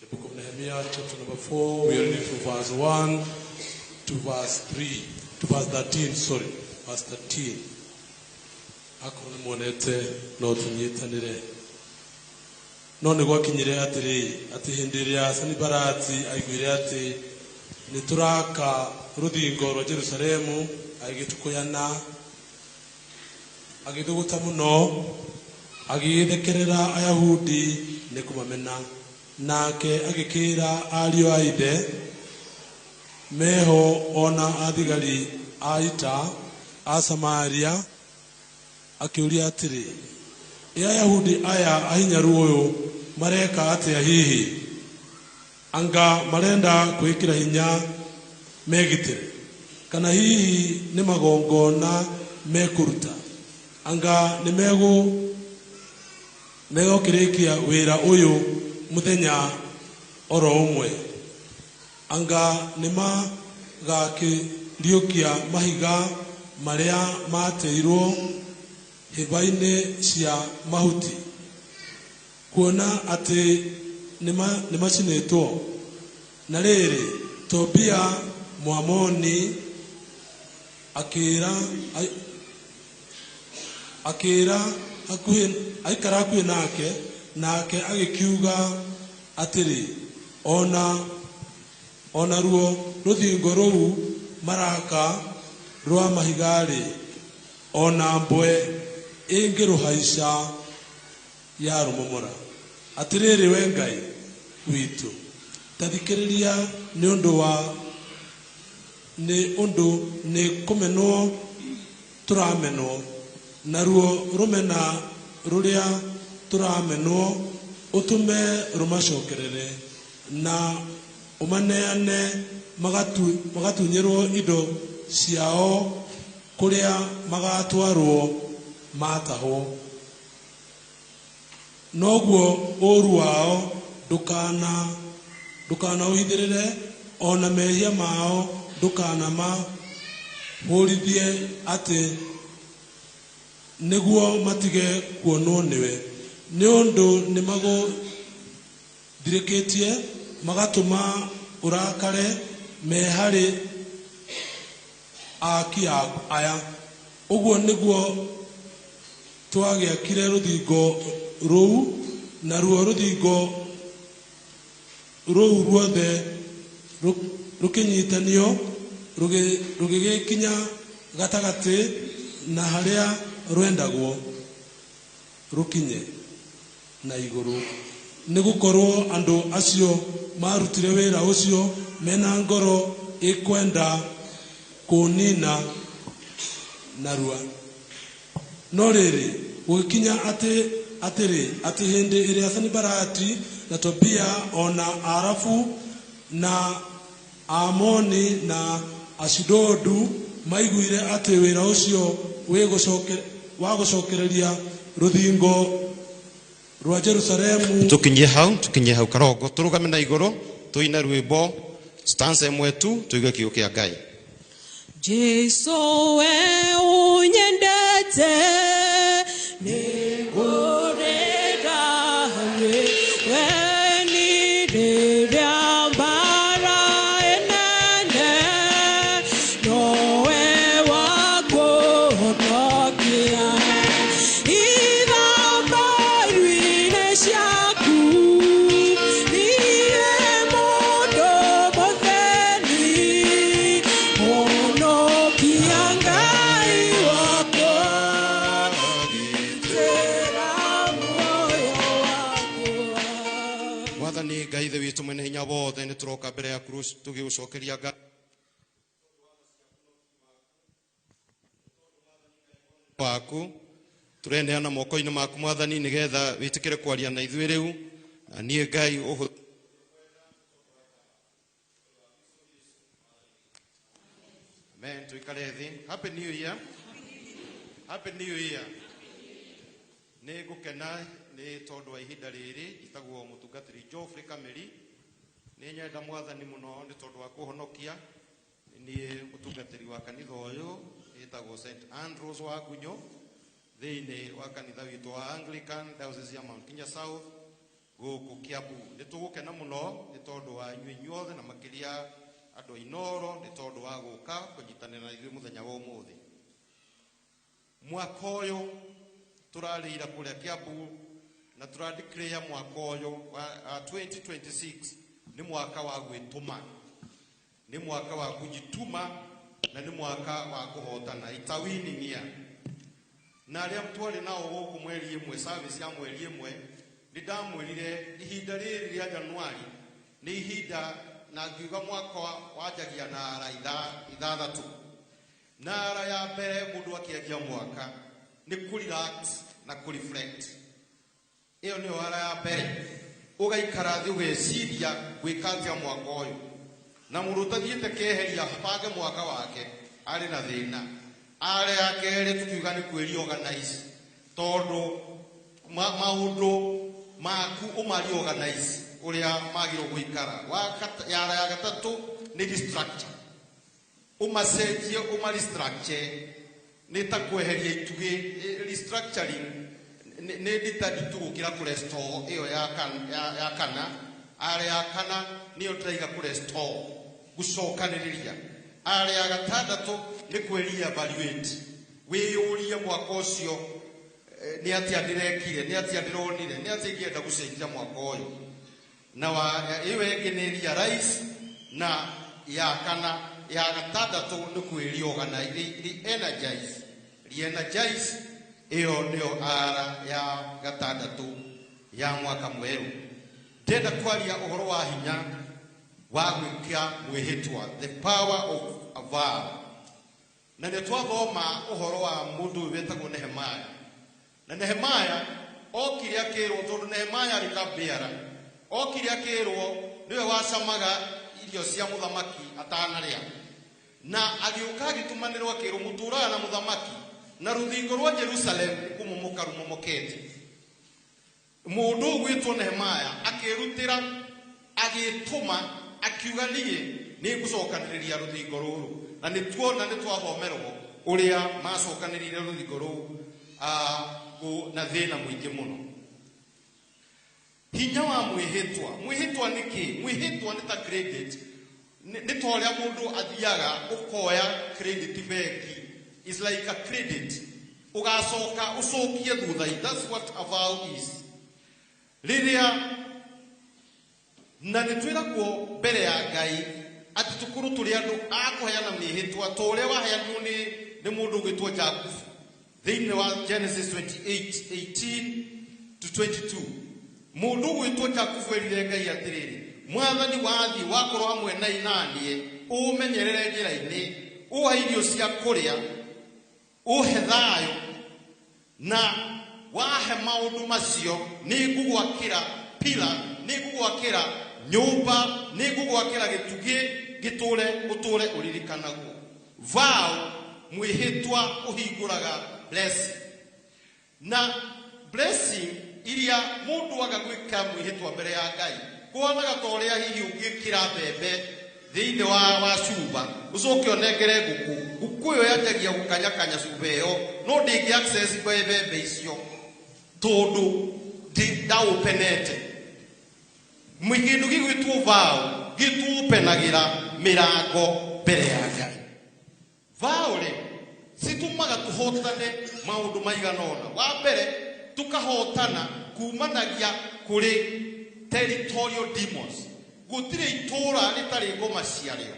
The book of Nehemiah chapter number 4, we are reading from verse 1 to verse 3 to verse 13, sorry, verse 13. Akorwo nĩ muonete no tũnyitanĩre. No nĩ gwakinyire atĩrĩ, atĩ hĩndĩ ĩrĩa Sanibalati aiguire atĩ nĩ tũraka rũthingo rwa Jerusalemu, agĩgĩtũkũyana, agĩthũgũta mũno, agĩgĩthekerera Ayahudi nĩ kũmamena. Nake agĩkĩra ariũ a ithe meho ona athigari a ita a Samaria, akĩũria atĩrĩ, ĩ Ayahudi aya ahinyaru ũyũ mareka atĩa hihi? Anga marenda kwĩkĩra hinya megitĩre, kana hihi nĩ magongona mekũruta? Anga nĩ megũkĩrĩkia wĩra ũyũ mũthenya oro ũmwe? Anga nĩ magakĩriũkia mahiga marĩa mateirwo hĩba-inĩ cia mahuti, kuona atĩ nĩ macinĩtwo? Na rĩrĩ, Tobia Mũamoni akĩra hakuhĩ, aikara hakuhĩ nake, nake agĩkiuga atĩrĩ, ona ruo rũthingo rũu maraka rwa mahiga-rĩ, ona mbwe ĩngĩrũhaica yarũmomora. Atĩrĩrĩ we Ngai witũ, ta thikĩrĩria nĩ ũndũ nĩ kũmenwo tũramenwo, naruo rũmena rũrĩa tũramenwo ũtũme rũmacokerere, na ũmaneane magatunyĩrwo indo ciao kũrĩa magatwarwo matahwo. Noguo ũũru wao ndũkanaũhithĩrĩre, ona mehia mao ndũkanamahũrithie, atĩ nĩguo matige kuonwo nĩwe. Nĩ ũndũ nĩ magũthirĩkĩtie, magatũma ũrakare me harĩ aaki aya. Ũguo nĩguo twagĩakire rũthingo rũu, naruo rũthingo rũu ruothe rũkĩnyitanio rũgĩgĩkinya gatagatĩ na harĩa rwendagwo rũkinye na igũrũ. Nĩ gũkorwo andũ acio marutire wĩra ũcio mena ngoro ĩkwenda kũũnina narua. No rĩrĩ, gũgĩkinya atĩrĩ, atĩ hĩndĩ ĩrĩa Sanibalati na Tobia ona Arabu na Amoni na Ashidodu maiguire atĩ wĩra ũcio wa gũcokereria rũthingo rwa Jerusalemu. Tukinyie hau karongo, tũrũgame na igũrũ, tũine rwĩmbo stanza ĩmwe tu, tũigue kiugo kĩa Ngai. Jesu we unyendete nĩngũrĩra we nĩrĩrĩa mbara ĩnene nowe wakũhonokia ithambaru-inĩ ciaku niĩ mũndũ mũthĩni honokia Ngai wakwa. Mwene-Hinya wothe, nĩ tũroka mbere yaku tũgĩgũcokeria ngatho waku. Tũreneana moko-inĩ maku Mwathani, nĩgetha wĩtĩkĩre kwaria na ithuĩ rĩu, na niĩ Ngai ũhũ Amen. Tuikare thĩ. Happy New Year. Happy New Year. Nĩ ngũkena nĩ tondũ wa ihinda rĩrĩ. Njĩtagwo mũtungatĩri Geoffrey Kameri. Nĩ nyenda Mwathani mũno nĩ tondũ wa kũhonokia. Niĩ mũtungatĩri wa kanitha ũyũ ĩtagwo St Andrews wa Ngunyo, thĩinĩ wa kanitha witũ wa Anglican Diocese ya Mount Kenya South gũkũ Kiambu. Nĩ tũgũkena mũno nĩ tondũ wa inyuĩ inyuothe, na makĩria andũ a Inooro, nĩ tondũ wa gũka kũnyitanĩra na ithuĩ mũthenya wa ũmũthĩ. Mwaka ũyũ tũrarĩira kũrĩa Kiambu na tũradeclare mwaka ũyũ wa 2026 nĩ mwaka wa gwĩtũma, nĩ mwaka wa kujituma, na nĩ mwaka wa kũhotana. Itawininia. Na arĩa twarĩ nao gũkũ mweri ĩmwe, service ya mweri ĩmwe, nĩ ndamwĩrire ihinda rĩrĩ rĩa Januari nĩ ihinda, na ngiuga mwaka wanjagia na ara ithathatũ. Na ara ya mbere mũndũ akĩanjia mwaka nĩ kũ-relax na kũ-reflect. Ĩyo nĩyo ara ya mbere, ũgaikara thĩ ũgeciria gwĩka atĩa mwaka ũyũ. Na mũndũ ũtathiĩte keheria abange mwaka wake arĩ na thĩna. Ara ya kerĩ tũkiuga nĩ kwĩriorganize, tondũ maũndũ maku ũmariorganize ũrĩa magĩrĩirwo gũikara. Yara ya gatatũ nĩ restructure, ũmacenjie, ũmarestructure, nĩ ta kweheria itugĩ. Restructuring nĩ ndita nditũ gũkĩra kũrestore. Ĩyo ya kana, ara ya kana nĩyo ndĩraiga kũrestore, gũcokanĩrĩria. Ara ya gatandatũ nĩ kwĩri-evaluate, wĩyũrie mwaka ũcio nĩ atĩa ndĩrekire, nĩ atĩa ndĩronire, nĩ atĩa ingĩenda gũcenjia mwaka ũyũ. Na ĩyo ĩngĩ nĩ realize, na ya kana, ya gatandatũ nĩ kwĩriorganize, re-energize, re-energize. Ĩyo nĩyo ara ya gatandatũ ya mwaka mwerũ. Ndĩrenda kwaria ũhoro wa hinya wa gwĩka mwĩhĩtwa, the power of a vow. Na nĩ twathoma ũhoro wa mũndũ ũyũ wetagwo Nehemiah. Na Nehemiah okire akĩrwo, tondũ Nehemiah arĩ cupbearer, okire akĩrwo nĩwe wacamaga irio cia mũthamaki atanarĩa. Na agĩũka agĩtũmanĩrwo akĩrwo, mũtũraga na mũthamaki na rũthingo rwa Jerusalem kũmomoka rumomokete. Mũndũ ũgwĩtwo Nehemiah akĩrutĩra, agĩtũma, akiuga niĩ nĩ ngũcokanĩrĩria rũthingo rũrũ. Na nĩ tuona, nĩ twathomerwo ũrĩa macokanĩrĩire rũthingo rũu na thĩna mũingĩ mũno. Hinya wa mwĩhĩtwa. Mwĩhĩtwa nĩ kĩ? Mwĩhĩtwa nĩ ta credit, nĩ ta ũrĩa mũndũ athiaga ũkoya credit bengi. Is like a credit, ũgacoka ũcokie thutha. That's what a vow is. Rĩrĩa na nĩ twĩragwo mbere ya Ngai atĩ tũkorwo tũrĩ andũ a kũheana mĩhĩtwa, ta ũrĩa waheanirwo nĩ mũndũ ũgwĩtwo Jakubu thĩinĩ wa Genesis 28:18 to 22. Mũndũ ũgwĩtwo Jakubu erire Ngai atĩrĩrĩ, Mwathani, wathiĩ wakorwo hamwe na inaniĩ, ũmenyerere njĩra-inĩ, ũhe irio cia kũrĩa, ũhe thayũ, na wahe maũndũ macio, nĩ ngũgwakĩra pila, nĩ ngũgwakĩra nyũmba, nĩ ngũgwakĩra gĩtugĩ gĩtũre ũtũre ũririkanagwo. Vow, mwĩhĩtwa, ũhingũraga blessing. Na blessing iria mũndũ aga gwĩka mwĩhĩtwa mbere ya Ngai kũhanaga ta ũrĩa hihi ũngĩkĩra mbembe thĩinĩ wa cuba, ũcoke ũnengere ngũkũ. Ngũkũ ĩyo yanjagia gũkanyakanya cuba ĩyo, no ndĩngĩ access mbembe icio tondũ ndaũpenete. Kĩndũ gĩgwĩtwo vow gĩtũpenagĩra mĩrango mbere ya Ngai. Vow rĩ citũmaga tũhotane maũndũ maigana ũna. Wa mbere, tũkahotana kumanagia kũrĩ territorial demons. Gũtirĩ itũũra rĩtarĩ ngoma ciarĩo.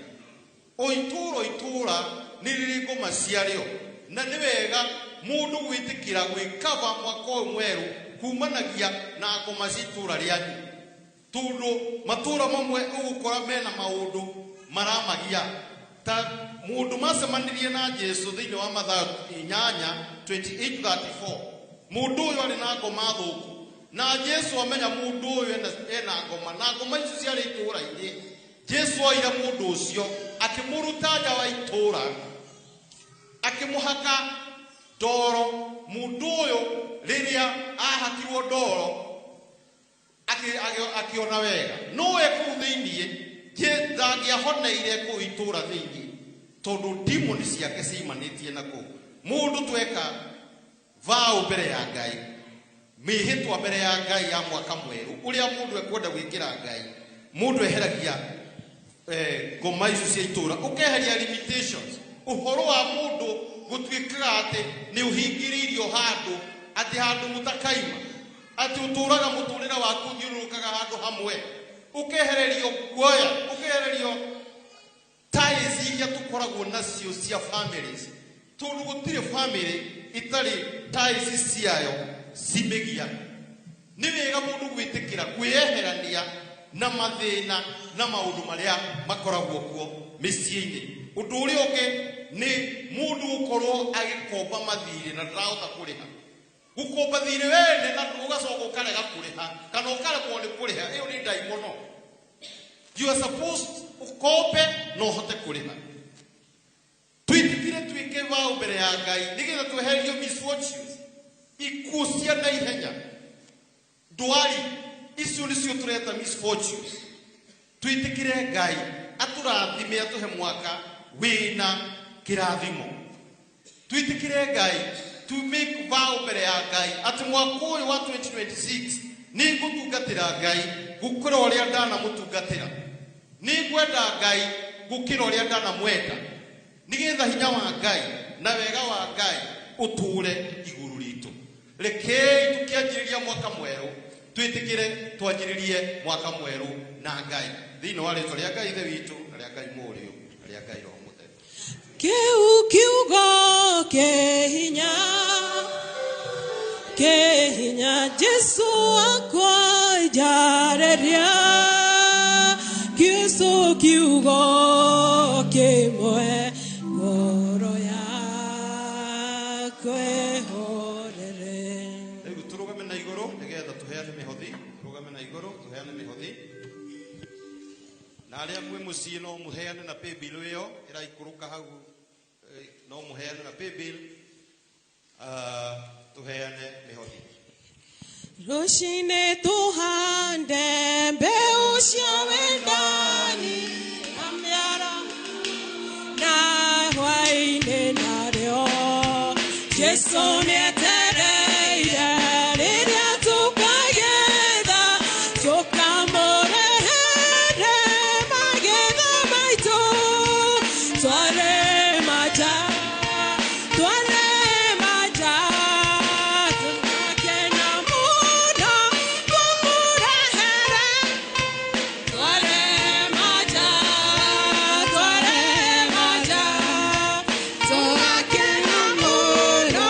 O itũũra, o itũũra nĩ rĩrĩ ngoma ciarĩo. Na nĩ wega mũndũ gwĩtĩkĩra gwĩkaba mwaka ũyũ mwerũ kumanagia na ngoma cia itũũra rĩanyu. Tondu matura mamwe ugukora mena maundu maramagia ta mundu macemanirie na Jesu thiini wa Mathayo 8:28-34. Mundu uyu ari na ngoma thuku na Jesu amenya mundu uyu ena ngoma na ngoma icio ciarĩ itũũra-inĩ. Jesu oire mundu ucio akimuruta nja wa itũũra akimuhaka ndoro. Mundu uyu riria ahakirwo ndoro akiona wega nowe kuu thiini ndangĩahoneire kuu itũũra thiini tondu demon ciake ciimanĩtie na kuu. Mundu tweka vow mbere ya Ngai, mĩhĩtwa mbere ya Ngai ya mwaka mwerũ ũrĩa mundu ekwenda gwĩkĩra Ngai, mundu eheragia ngoma icio cia itũũra, ũkeheria limitations. Ũhoro wa mundu gũtuĩkaga atĩ nĩ ũhingĩrĩirio handũ, atĩ handũ mũtakaima, atĩ ũtũũraga mũtũũrĩre waku ũthiũrũrũkaga handũ hamwe, ũkehererio guoya, ũkehererio ties iria tũkoragwo nacio cia families, tondũ gũtirĩ family itarĩ ties ciayo cimĩgia. Nĩ wega mũndũ gwĩtĩkĩra kwĩyeherania na mathĩna na maũndũ marĩa makoragwo kuo mĩciĩ-inĩ. Ũndũ ũrĩa ũngĩ nĩ mũndũ gũkorwo agĩkomba mathirĩ na ndarahota kũrĩha. Gũkomba thirĩ wene na ũgacoka ũkarega kũrĩha kana ũkaremwo nĩ kũrĩha, ĩyo nĩ ndaimono. You are supposed ũkombe na ũhote kũrĩha. Twĩtĩkĩre twĩke vow mbere ya Ngai nĩgetha twehererio misfortunes, ikuũ cia naihenya, ndwari icio nĩcio tũreta misfortunes. Twĩtĩkĩre Ngai atũrathime, atũhe mwaka wĩna kĩrathimo. Twĩtĩkĩre Ngai to make vow mbere ya Ngai atĩ mwaka ũyũ wa 2026 nĩngũtungatĩra Ngai gũkĩra ũrĩa ndanamũtungatĩra, nĩngwenda Ngai gũkĩra ũrĩa ndanamwenda, nĩgetha hinya wa Ngai na wega wa Ngai ũtũũre igũrũ ritũ. Rekei tũkĩanjĩrĩria mwaka mwerũ twĩtĩkĩre twanjĩrĩrie mwaka mwerũ na Ngai thĩinĩ wa rĩtwa rĩa Ngai Ithe witũ na rĩa Ngai Mũriũ na rĩa Ngai Roho Mũtheru. Kĩu kiugo kĩ hinya, kĩ hinya Jesu akwa njarĩria, Jesu kiugo kĩmwe ngoro yakwa ĩhorere. Rĩu tũrũgame na igũrũ nĩgetha tũheane mĩhothi. Tũrũgame na igũrũ tũheane mĩhothi. Na arĩa mwĩ mũciĩ no mũheane na paybill ĩyo ĩraikũrũka hau, no mũheane na paybill, tũheane mĩhothi. Rũcinĩ tũhande mbeũ cia wendani na mĩara na hwaĩ-inĩ narĩo Jesu nĩetereire rĩrĩa tũkagetha tũkamũrehere magetha maitũ. Tware maja, tware maja, tũgakena mũno kũmũrehere. Tware maja, tware maja, tũgakena mũno.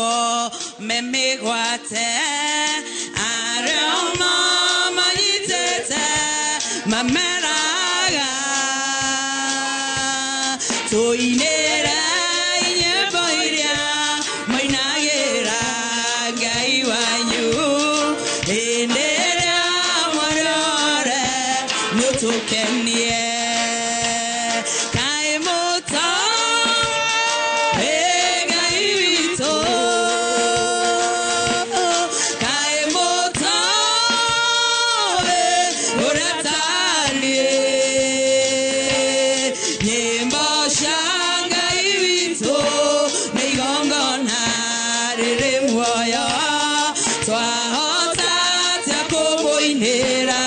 Makoretwo me mĩgwate arĩa mamanyitĩte mameraga tũinĩre nyĩmbo iria mainagĩra Ngai wanyu hĩndĩ ĩrĩa mwarore nĩũtũkenie kaĩ mũto Ngai witũ kaĩ mũto ũrĩa tariĩ nyĩmbo cia Ngai witũ nĩ igongona rĩrĩ muoyo twahota atĩa kũmũinĩra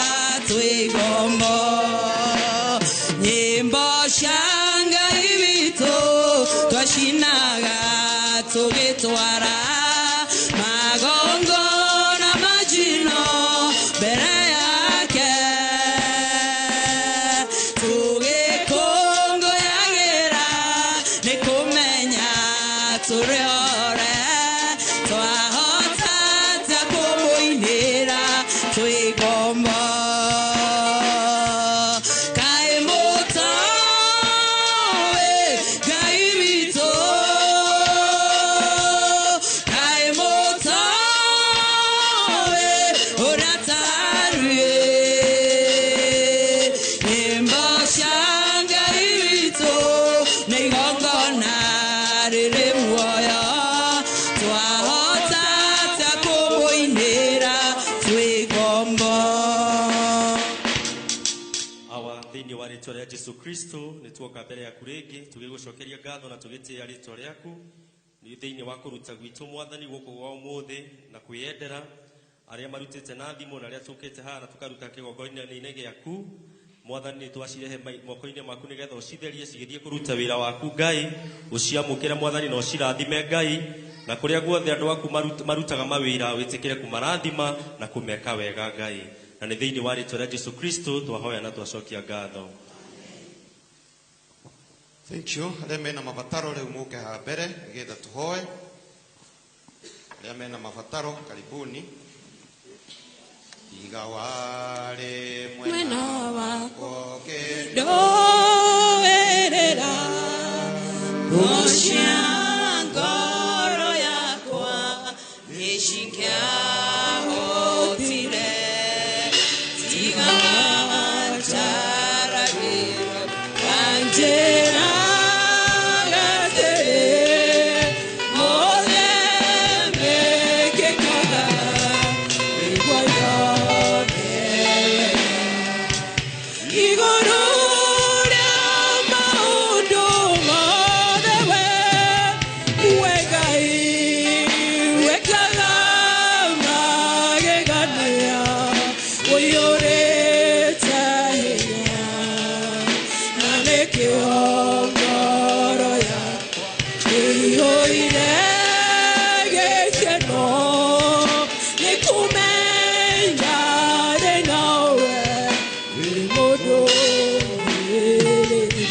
twĩ ngombo nyĩmbo cia Ngai witũ twacinaga tũgĩtwara magongona ma njino mbere yake tũgĩkũngũyagĩra nĩ kũmenya tũrĩ ore twahota atĩa kũmũinĩra twĩ ngombo kaĩ mũtoĩ Ngai witũ kaĩ mũtoĩ ũrĩa tariĩ nyĩmbo cia Ngai witũ nĩ igongona rĩrĩ muoyo twahota atĩa kũmũinĩra twĩ ngombo. Awa thĩinĩ wa rĩtwa rĩa Jesu Kristo nĩ tuoka mbere yaku rĩngĩ tũgĩgũcokeria ngatho na tũgĩtĩĩa rĩtwa rĩaku nĩ thĩinĩ wa kũruta gwitũ mwathani gũkũ gwa ũmũthĩ na kwĩyendera arĩa marutĩte na thimũ na arĩa tũkĩte haha na tũkaruta kĩgongona-inĩ gĩaku mwathani nĩ twacirehe moko-inĩ maku nĩgetha ũcitherie cigĩthiĩ kũruta wĩra waku Ngai ũciamũkĩre mwathani na ũcirathime Ngai na kũrĩa guothe andũ aku marutaga mawĩra wĩtĩkĩre kũmarathima na kũmeka wega Ngai na nĩ thĩinĩ wa rĩtwa rĩa Jesu Kristo twahoya na twacokia ngatho. Thank you. Arĩa mena mabataro rĩu mũke haha mbere nĩgetha tũhoe. Arĩa mena mabataro karibuni. Tiga warĩ Mwena mwena wakwa wakwa kĩndũ ndoerera Gocia ngoro yakwa nĩcingĩahotire tiga njaragĩra kanjĩraga atĩrĩ mothe mekĩkaga nĩguo nyone igũrũ rĩa maũndũ mothe we we Ngai wĩkaga magegania ũiyũrĩte hinya na nĩkĩo ngoro yakwa ĩiyũire gĩkeno nĩ kũmenya ndĩ nawe wĩ mũndũ mwĩrĩru.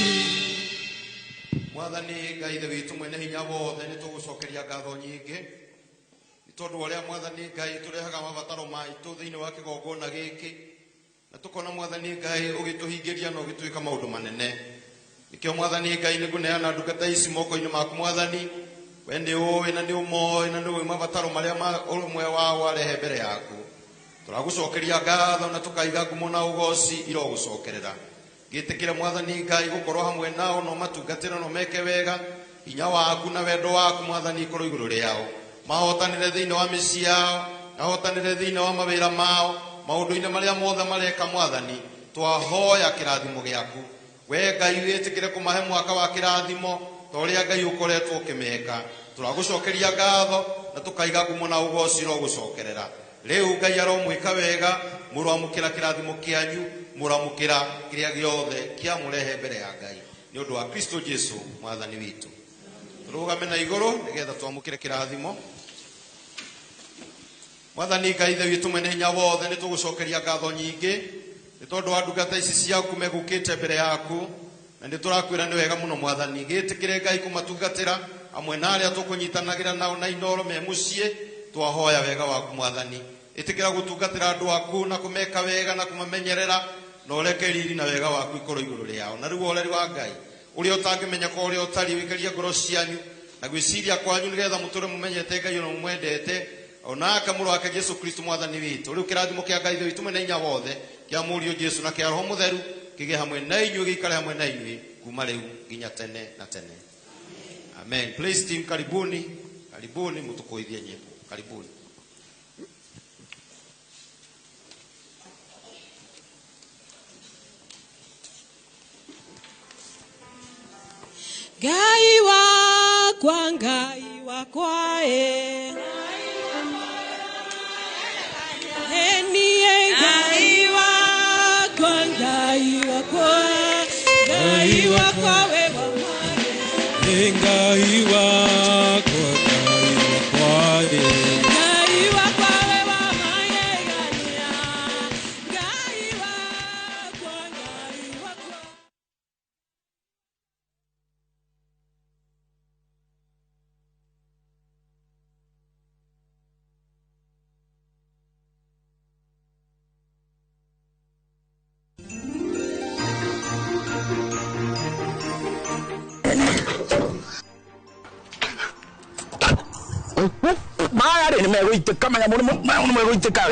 Mwathani Ngai Ithe witũ mwene hinya wothe nĩ tũgũcokeria ngatho nyingĩ nĩ tondũ wa ũrĩa Mwathani Ngai tũrehaga mabataro maitũ thĩinĩ wa kĩgongona gĩkĩ na tũkona Mwathani Ngai ũgĩtũhingĩria na ũgĩtwĩka maũndũ manene. Nĩkĩo Mwathani Ngai nĩngũneana ndungata ici moko-inĩ maku Mwathani we nĩ ũĩ na nĩ ũmoĩ na nĩ ũĩ mabataro marĩa ũmwe wao arehe mbere yaku. Tũragũcokeria ngatho na tũkaiga ngumo na ũgoci irogũcokerera. Gĩtĩkĩre Mwathani Ngai gũkorwo hamwe nao no matungatĩre no meke wega hinya waku na wendo waku Mwathani ikorwo igũrũ rĩao mahotanĩre thĩinĩ wa mĩciĩ yao mahotanĩre thĩinĩ wa mawĩra mao maũndũ-inĩ marĩa mothe mareka Mwathani twahoya kĩrathimo gĩaku we Ngai wĩtĩkĩre kũmahe mwaka wa kĩrathimo ta ũrĩa Ngai ũkoretwo ũkĩmeka. Tũragũcokeria ngatho na tũkaiga ngumo na ũgoci irogũcokerera. Rĩu Ngai aromwĩka wega mũroamũkĩra kĩrathimo kĩanyu mũroamũkĩra kĩrĩa gĩothe kĩamũrehe mbere ya Ngai nĩ ũndũ wa Kristo Jesu Mwathani witũ. Tũrũgame na igũrũ nĩgetha twamũkĩre kĩrathimo. Mwathani Ngai Ithe witũ mwene hinya wothe nĩ tũgũcokeria ngatho nyingĩ nĩ tondũ wa ndungata ici ciaku megũkĩte mbere yaku na nĩ tũrakwĩra nĩ wega mũno Mwathani gĩtĩkĩre Ngai kũmatungatĩra Hamwe na arĩa tũkũnyitanagĩra nao na Inoro me mũciĩ, twahoya wega waku Mwathani. Ĩtĩkĩra gũtungatĩra andũ aku na kũmeka wega na kũmamenyerera, na ũreke riri na wega waku ikorwo igũrũ rĩao. Na rĩu ũhoreri wa Ngai ũrĩa ũtangĩmenya ko ũrĩa ũtariĩ, wĩkaria ngoro cianyu na gwĩciria kwanyu, nĩgetha mũtũre mũmenyete Ngai ona mũmwendete, onake mũrũ wake Jesu Kristo Mwathani witũ. Rĩu kĩrathimo kĩa Ngai Ithe witũ mwene hinya wothe, kĩa Mũriũ Jesu na kĩa Roho Mũtheru kĩgĩe hamwe na inyuĩ, gĩikare hamwe na inyuĩ kuma rĩu nginya tene na tene. Amen. Please team, karibuni, karibuni mutukuithie nyimbo. Karibuni. Ngai wakwa, Ngai wakwa, e. Niĩ Ngai wakwa, Ngai wakwa, Ngai wakwa we wa mare. Ngai wakwa, Ngai wakwa, e. Ngai wakwa we wa magegania. Ngai wakwa, Ngai wakwa. Maya rĩ nĩ megũitĩka, maya nĩ megũitĩka.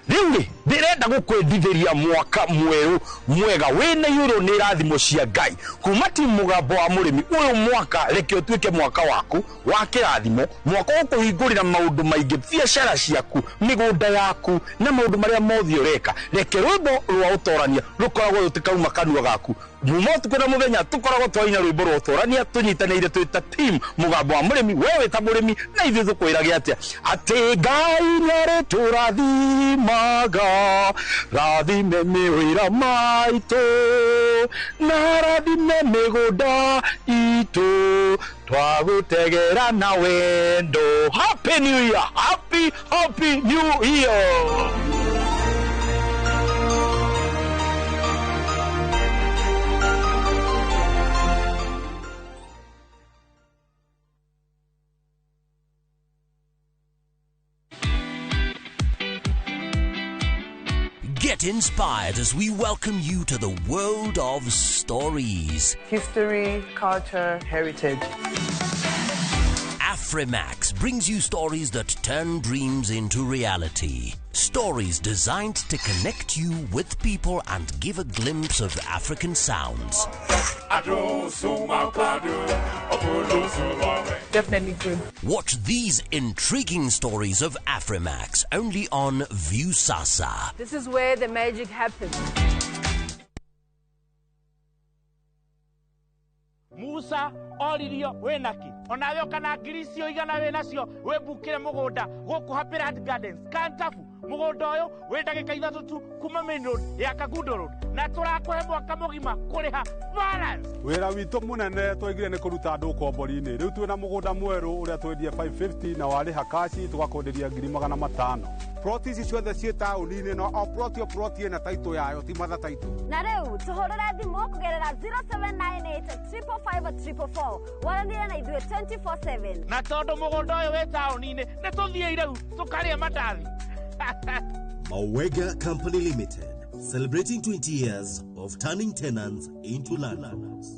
Rĩu rĩ ndĩrenda gũkwendithĩria mwaka mwerũ mwega wĩna iyũrũ nĩ irathimo cia Ngai kuma ti mũgambo wa mũrĩmi. Ũyũ mwaka reke ũtuĩke mwaka waku wa kĩrathimo, mwaka ũkũhingũrĩra maũndũ maingĩ, biacara ciaku, mĩgũnda yaku na maũndũ marĩa mothe ũreka. Reke rwĩmbo rwa ũtorania rũkoragwo rũtikauma kanua gaku muma ũtukũ na mũthenya, tũkoragwo twaina rwĩmbo rwa ũtorania tũnyitanĩire twĩ ta team mũgambo wa mũrĩmi. We wĩ ta mũrĩmi na ithuĩ tũkwĩrage atĩa? Atĩ Ngai nĩarĩtũrathimaga, rathime mĩwĩra maitũ na rathime mĩgũnda itũ, twagũtegera na wendo. Happy New Year, happy happy New Year. Get inspired as we welcome you to the world of stories. History, culture, heritage. Afrimax brings you stories that turn dreams into reality. Stories designed to connect you with people and give a glimpse of African sounds. Definitely good. Watch these intriguing stories of Afrimax only on Viusasa. This is where the magic happens. Musa oririo wĩnaki onawe ũkana ngiri icio igana wĩnacio wĩmbukĩre mũgũnda gũkũ Happy Land Gardens Kantafu. Mũgũnda ũyũ wĩ ndagĩka 3 tu kuma main road ya Kangundo Road, na tũrakũhe mwaka mũgima kũrĩha balance. Wĩra witũ mũnene twaigire nĩ kũruta andũ ũkombori-inĩ. Rĩu twĩna mũgũnda mwerũ ũrĩa twendie 550 na warĩha kaci tũgakwenderia ngiri 500. Ploti ici ciothe ciĩ taũni-inĩ, no o ploti o ploti ĩna taitũ yayo, ti matha taitũ. Na rĩu tũhũrĩre thimũ kũgerera 0798 555 444, waranĩre na ithuĩ 24/7. Na tondũ mũgũnda ũyũ wĩ taũni-inĩ, nĩ tũthiĩ rĩu tũkarĩe mandathi. Mawega Company Limited, celebrating 20 years of turning tenants into landlords.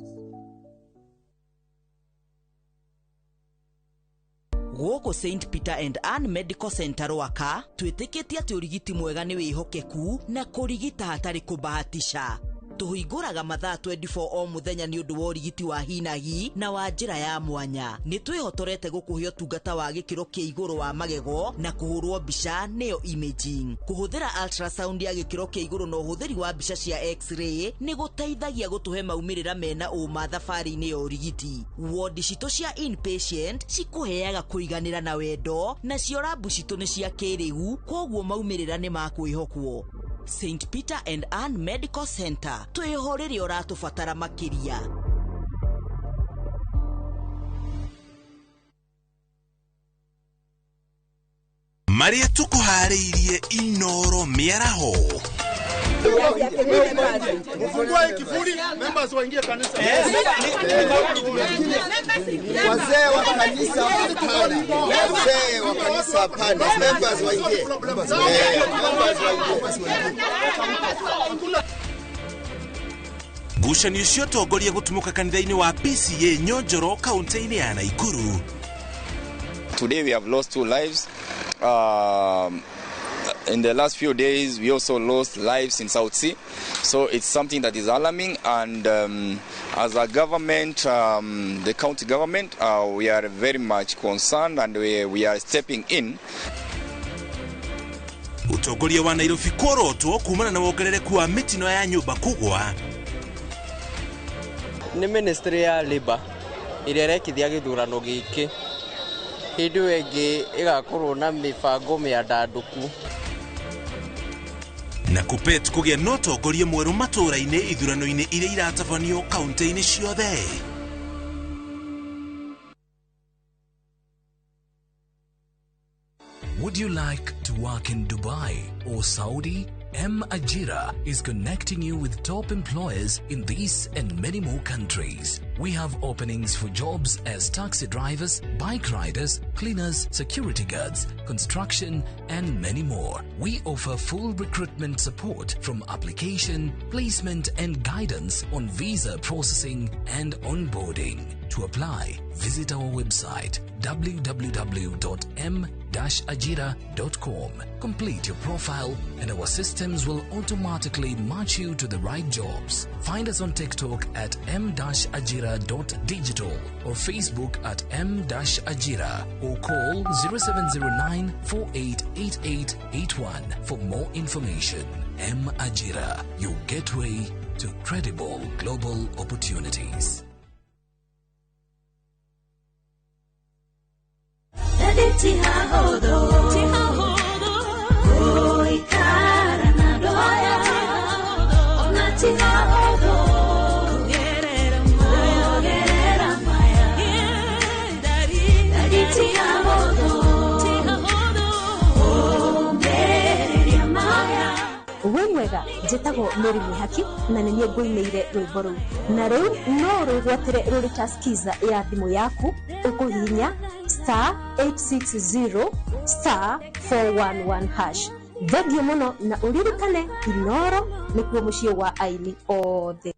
Gũkũ St Peter and Ann Medical Center Rwaka twĩtĩkĩtie atĩ ũrigiti mwega nĩ wĩhokeku na kũrigita hatarĩ kũbahatisha. Tũhingũraga mathaa 24 o mũthenya nĩ ũndũ wa ũrigiti wa hinahi na wa njĩra ya mwanya. Nĩ twĩhotorete gũkũhe ũtungata wa gĩkĩro kĩa igũrũ wa magego na kũhũrwo mbica nĩyo imaging. Kũhũthĩra ultrasound ya gĩkĩro kĩa igũrũ na ũhũthĩri wa mbica cia x-ray nĩ gũteithagia gũtũhe maumĩrĩra mena ũma thabarĩ-inĩ ya ũrigiti. Wodi citũ cia inpatient cikũheaga kũiganĩra na wendo, nacio rabu citũ nĩ cia kĩrĩu, koguo maumĩrĩra nĩ ma kwĩhokwo. St Peter and Ann Medical Center, twĩho rĩrĩa ũratũbatara makĩria. Marĩa tũkũharĩirie Inoro mĩaraho. Mfungue kifuli, members waingie kanisa. Wazee wa kanisa hapana. Wazee wa kanisa hapana. Members waingie. Members waingie. Ngucanio cia ũtongoria gũtumũka kanitha-inĩ wa PCA Nyonjoro kaunti-inĩ ya Naikuru. Today we have lost 2 lives. In the last few days, we also lost lives in South Sea. So it's something that is alarming. And as a government, the county government, we are very much concerned and we are stepping in. Utongoria wa Nairobi kuorotwo kumana na wongerereku wa mitino ya nyumba kugwa. Ni ministry ya Labour ĩrĩa ĩrekithia gĩthurano gĩkĩ hĩndĩ ĩyo ĩngĩ ĩgakorwo na mĩbango mĩandandũku. Na Kuppet kũgĩa na ũtongoria mwerũ matũũra-inĩ ithurano-inĩ iria iratabanio kaunti-inĩ ciothe. Would you like to work in Dubai or Saudi? M Ajira is connecting you with top employers in these and many more countries. We have openings for jobs as taxi drivers, bike riders, cleaners, security guards, construction, and many more. We offer full recruitment support from application, placement, and guidance on visa processing and onboarding. To apply, visit our website www.m-ajira.com. Complete your profile and our systems will automatically match you to the right jobs. Find us on TikTok at m-ajira.digital or Facebook at m-ajira or call 0709 488881 for more information. M Ajira, your gateway to credible global opportunities. We mwega njĩtagwo Mary Mwihaki na nĩ niĩ ngũinĩire rwĩmbo rũu na rĩu no rwĩgwatĩre rũrĩ ta skiza ya thimũ yaku ũkũhihinya star 860 star 411 hash. Thengiũ mũno na ũririkane Inoro nĩkuo mũciĩ wa aini othe.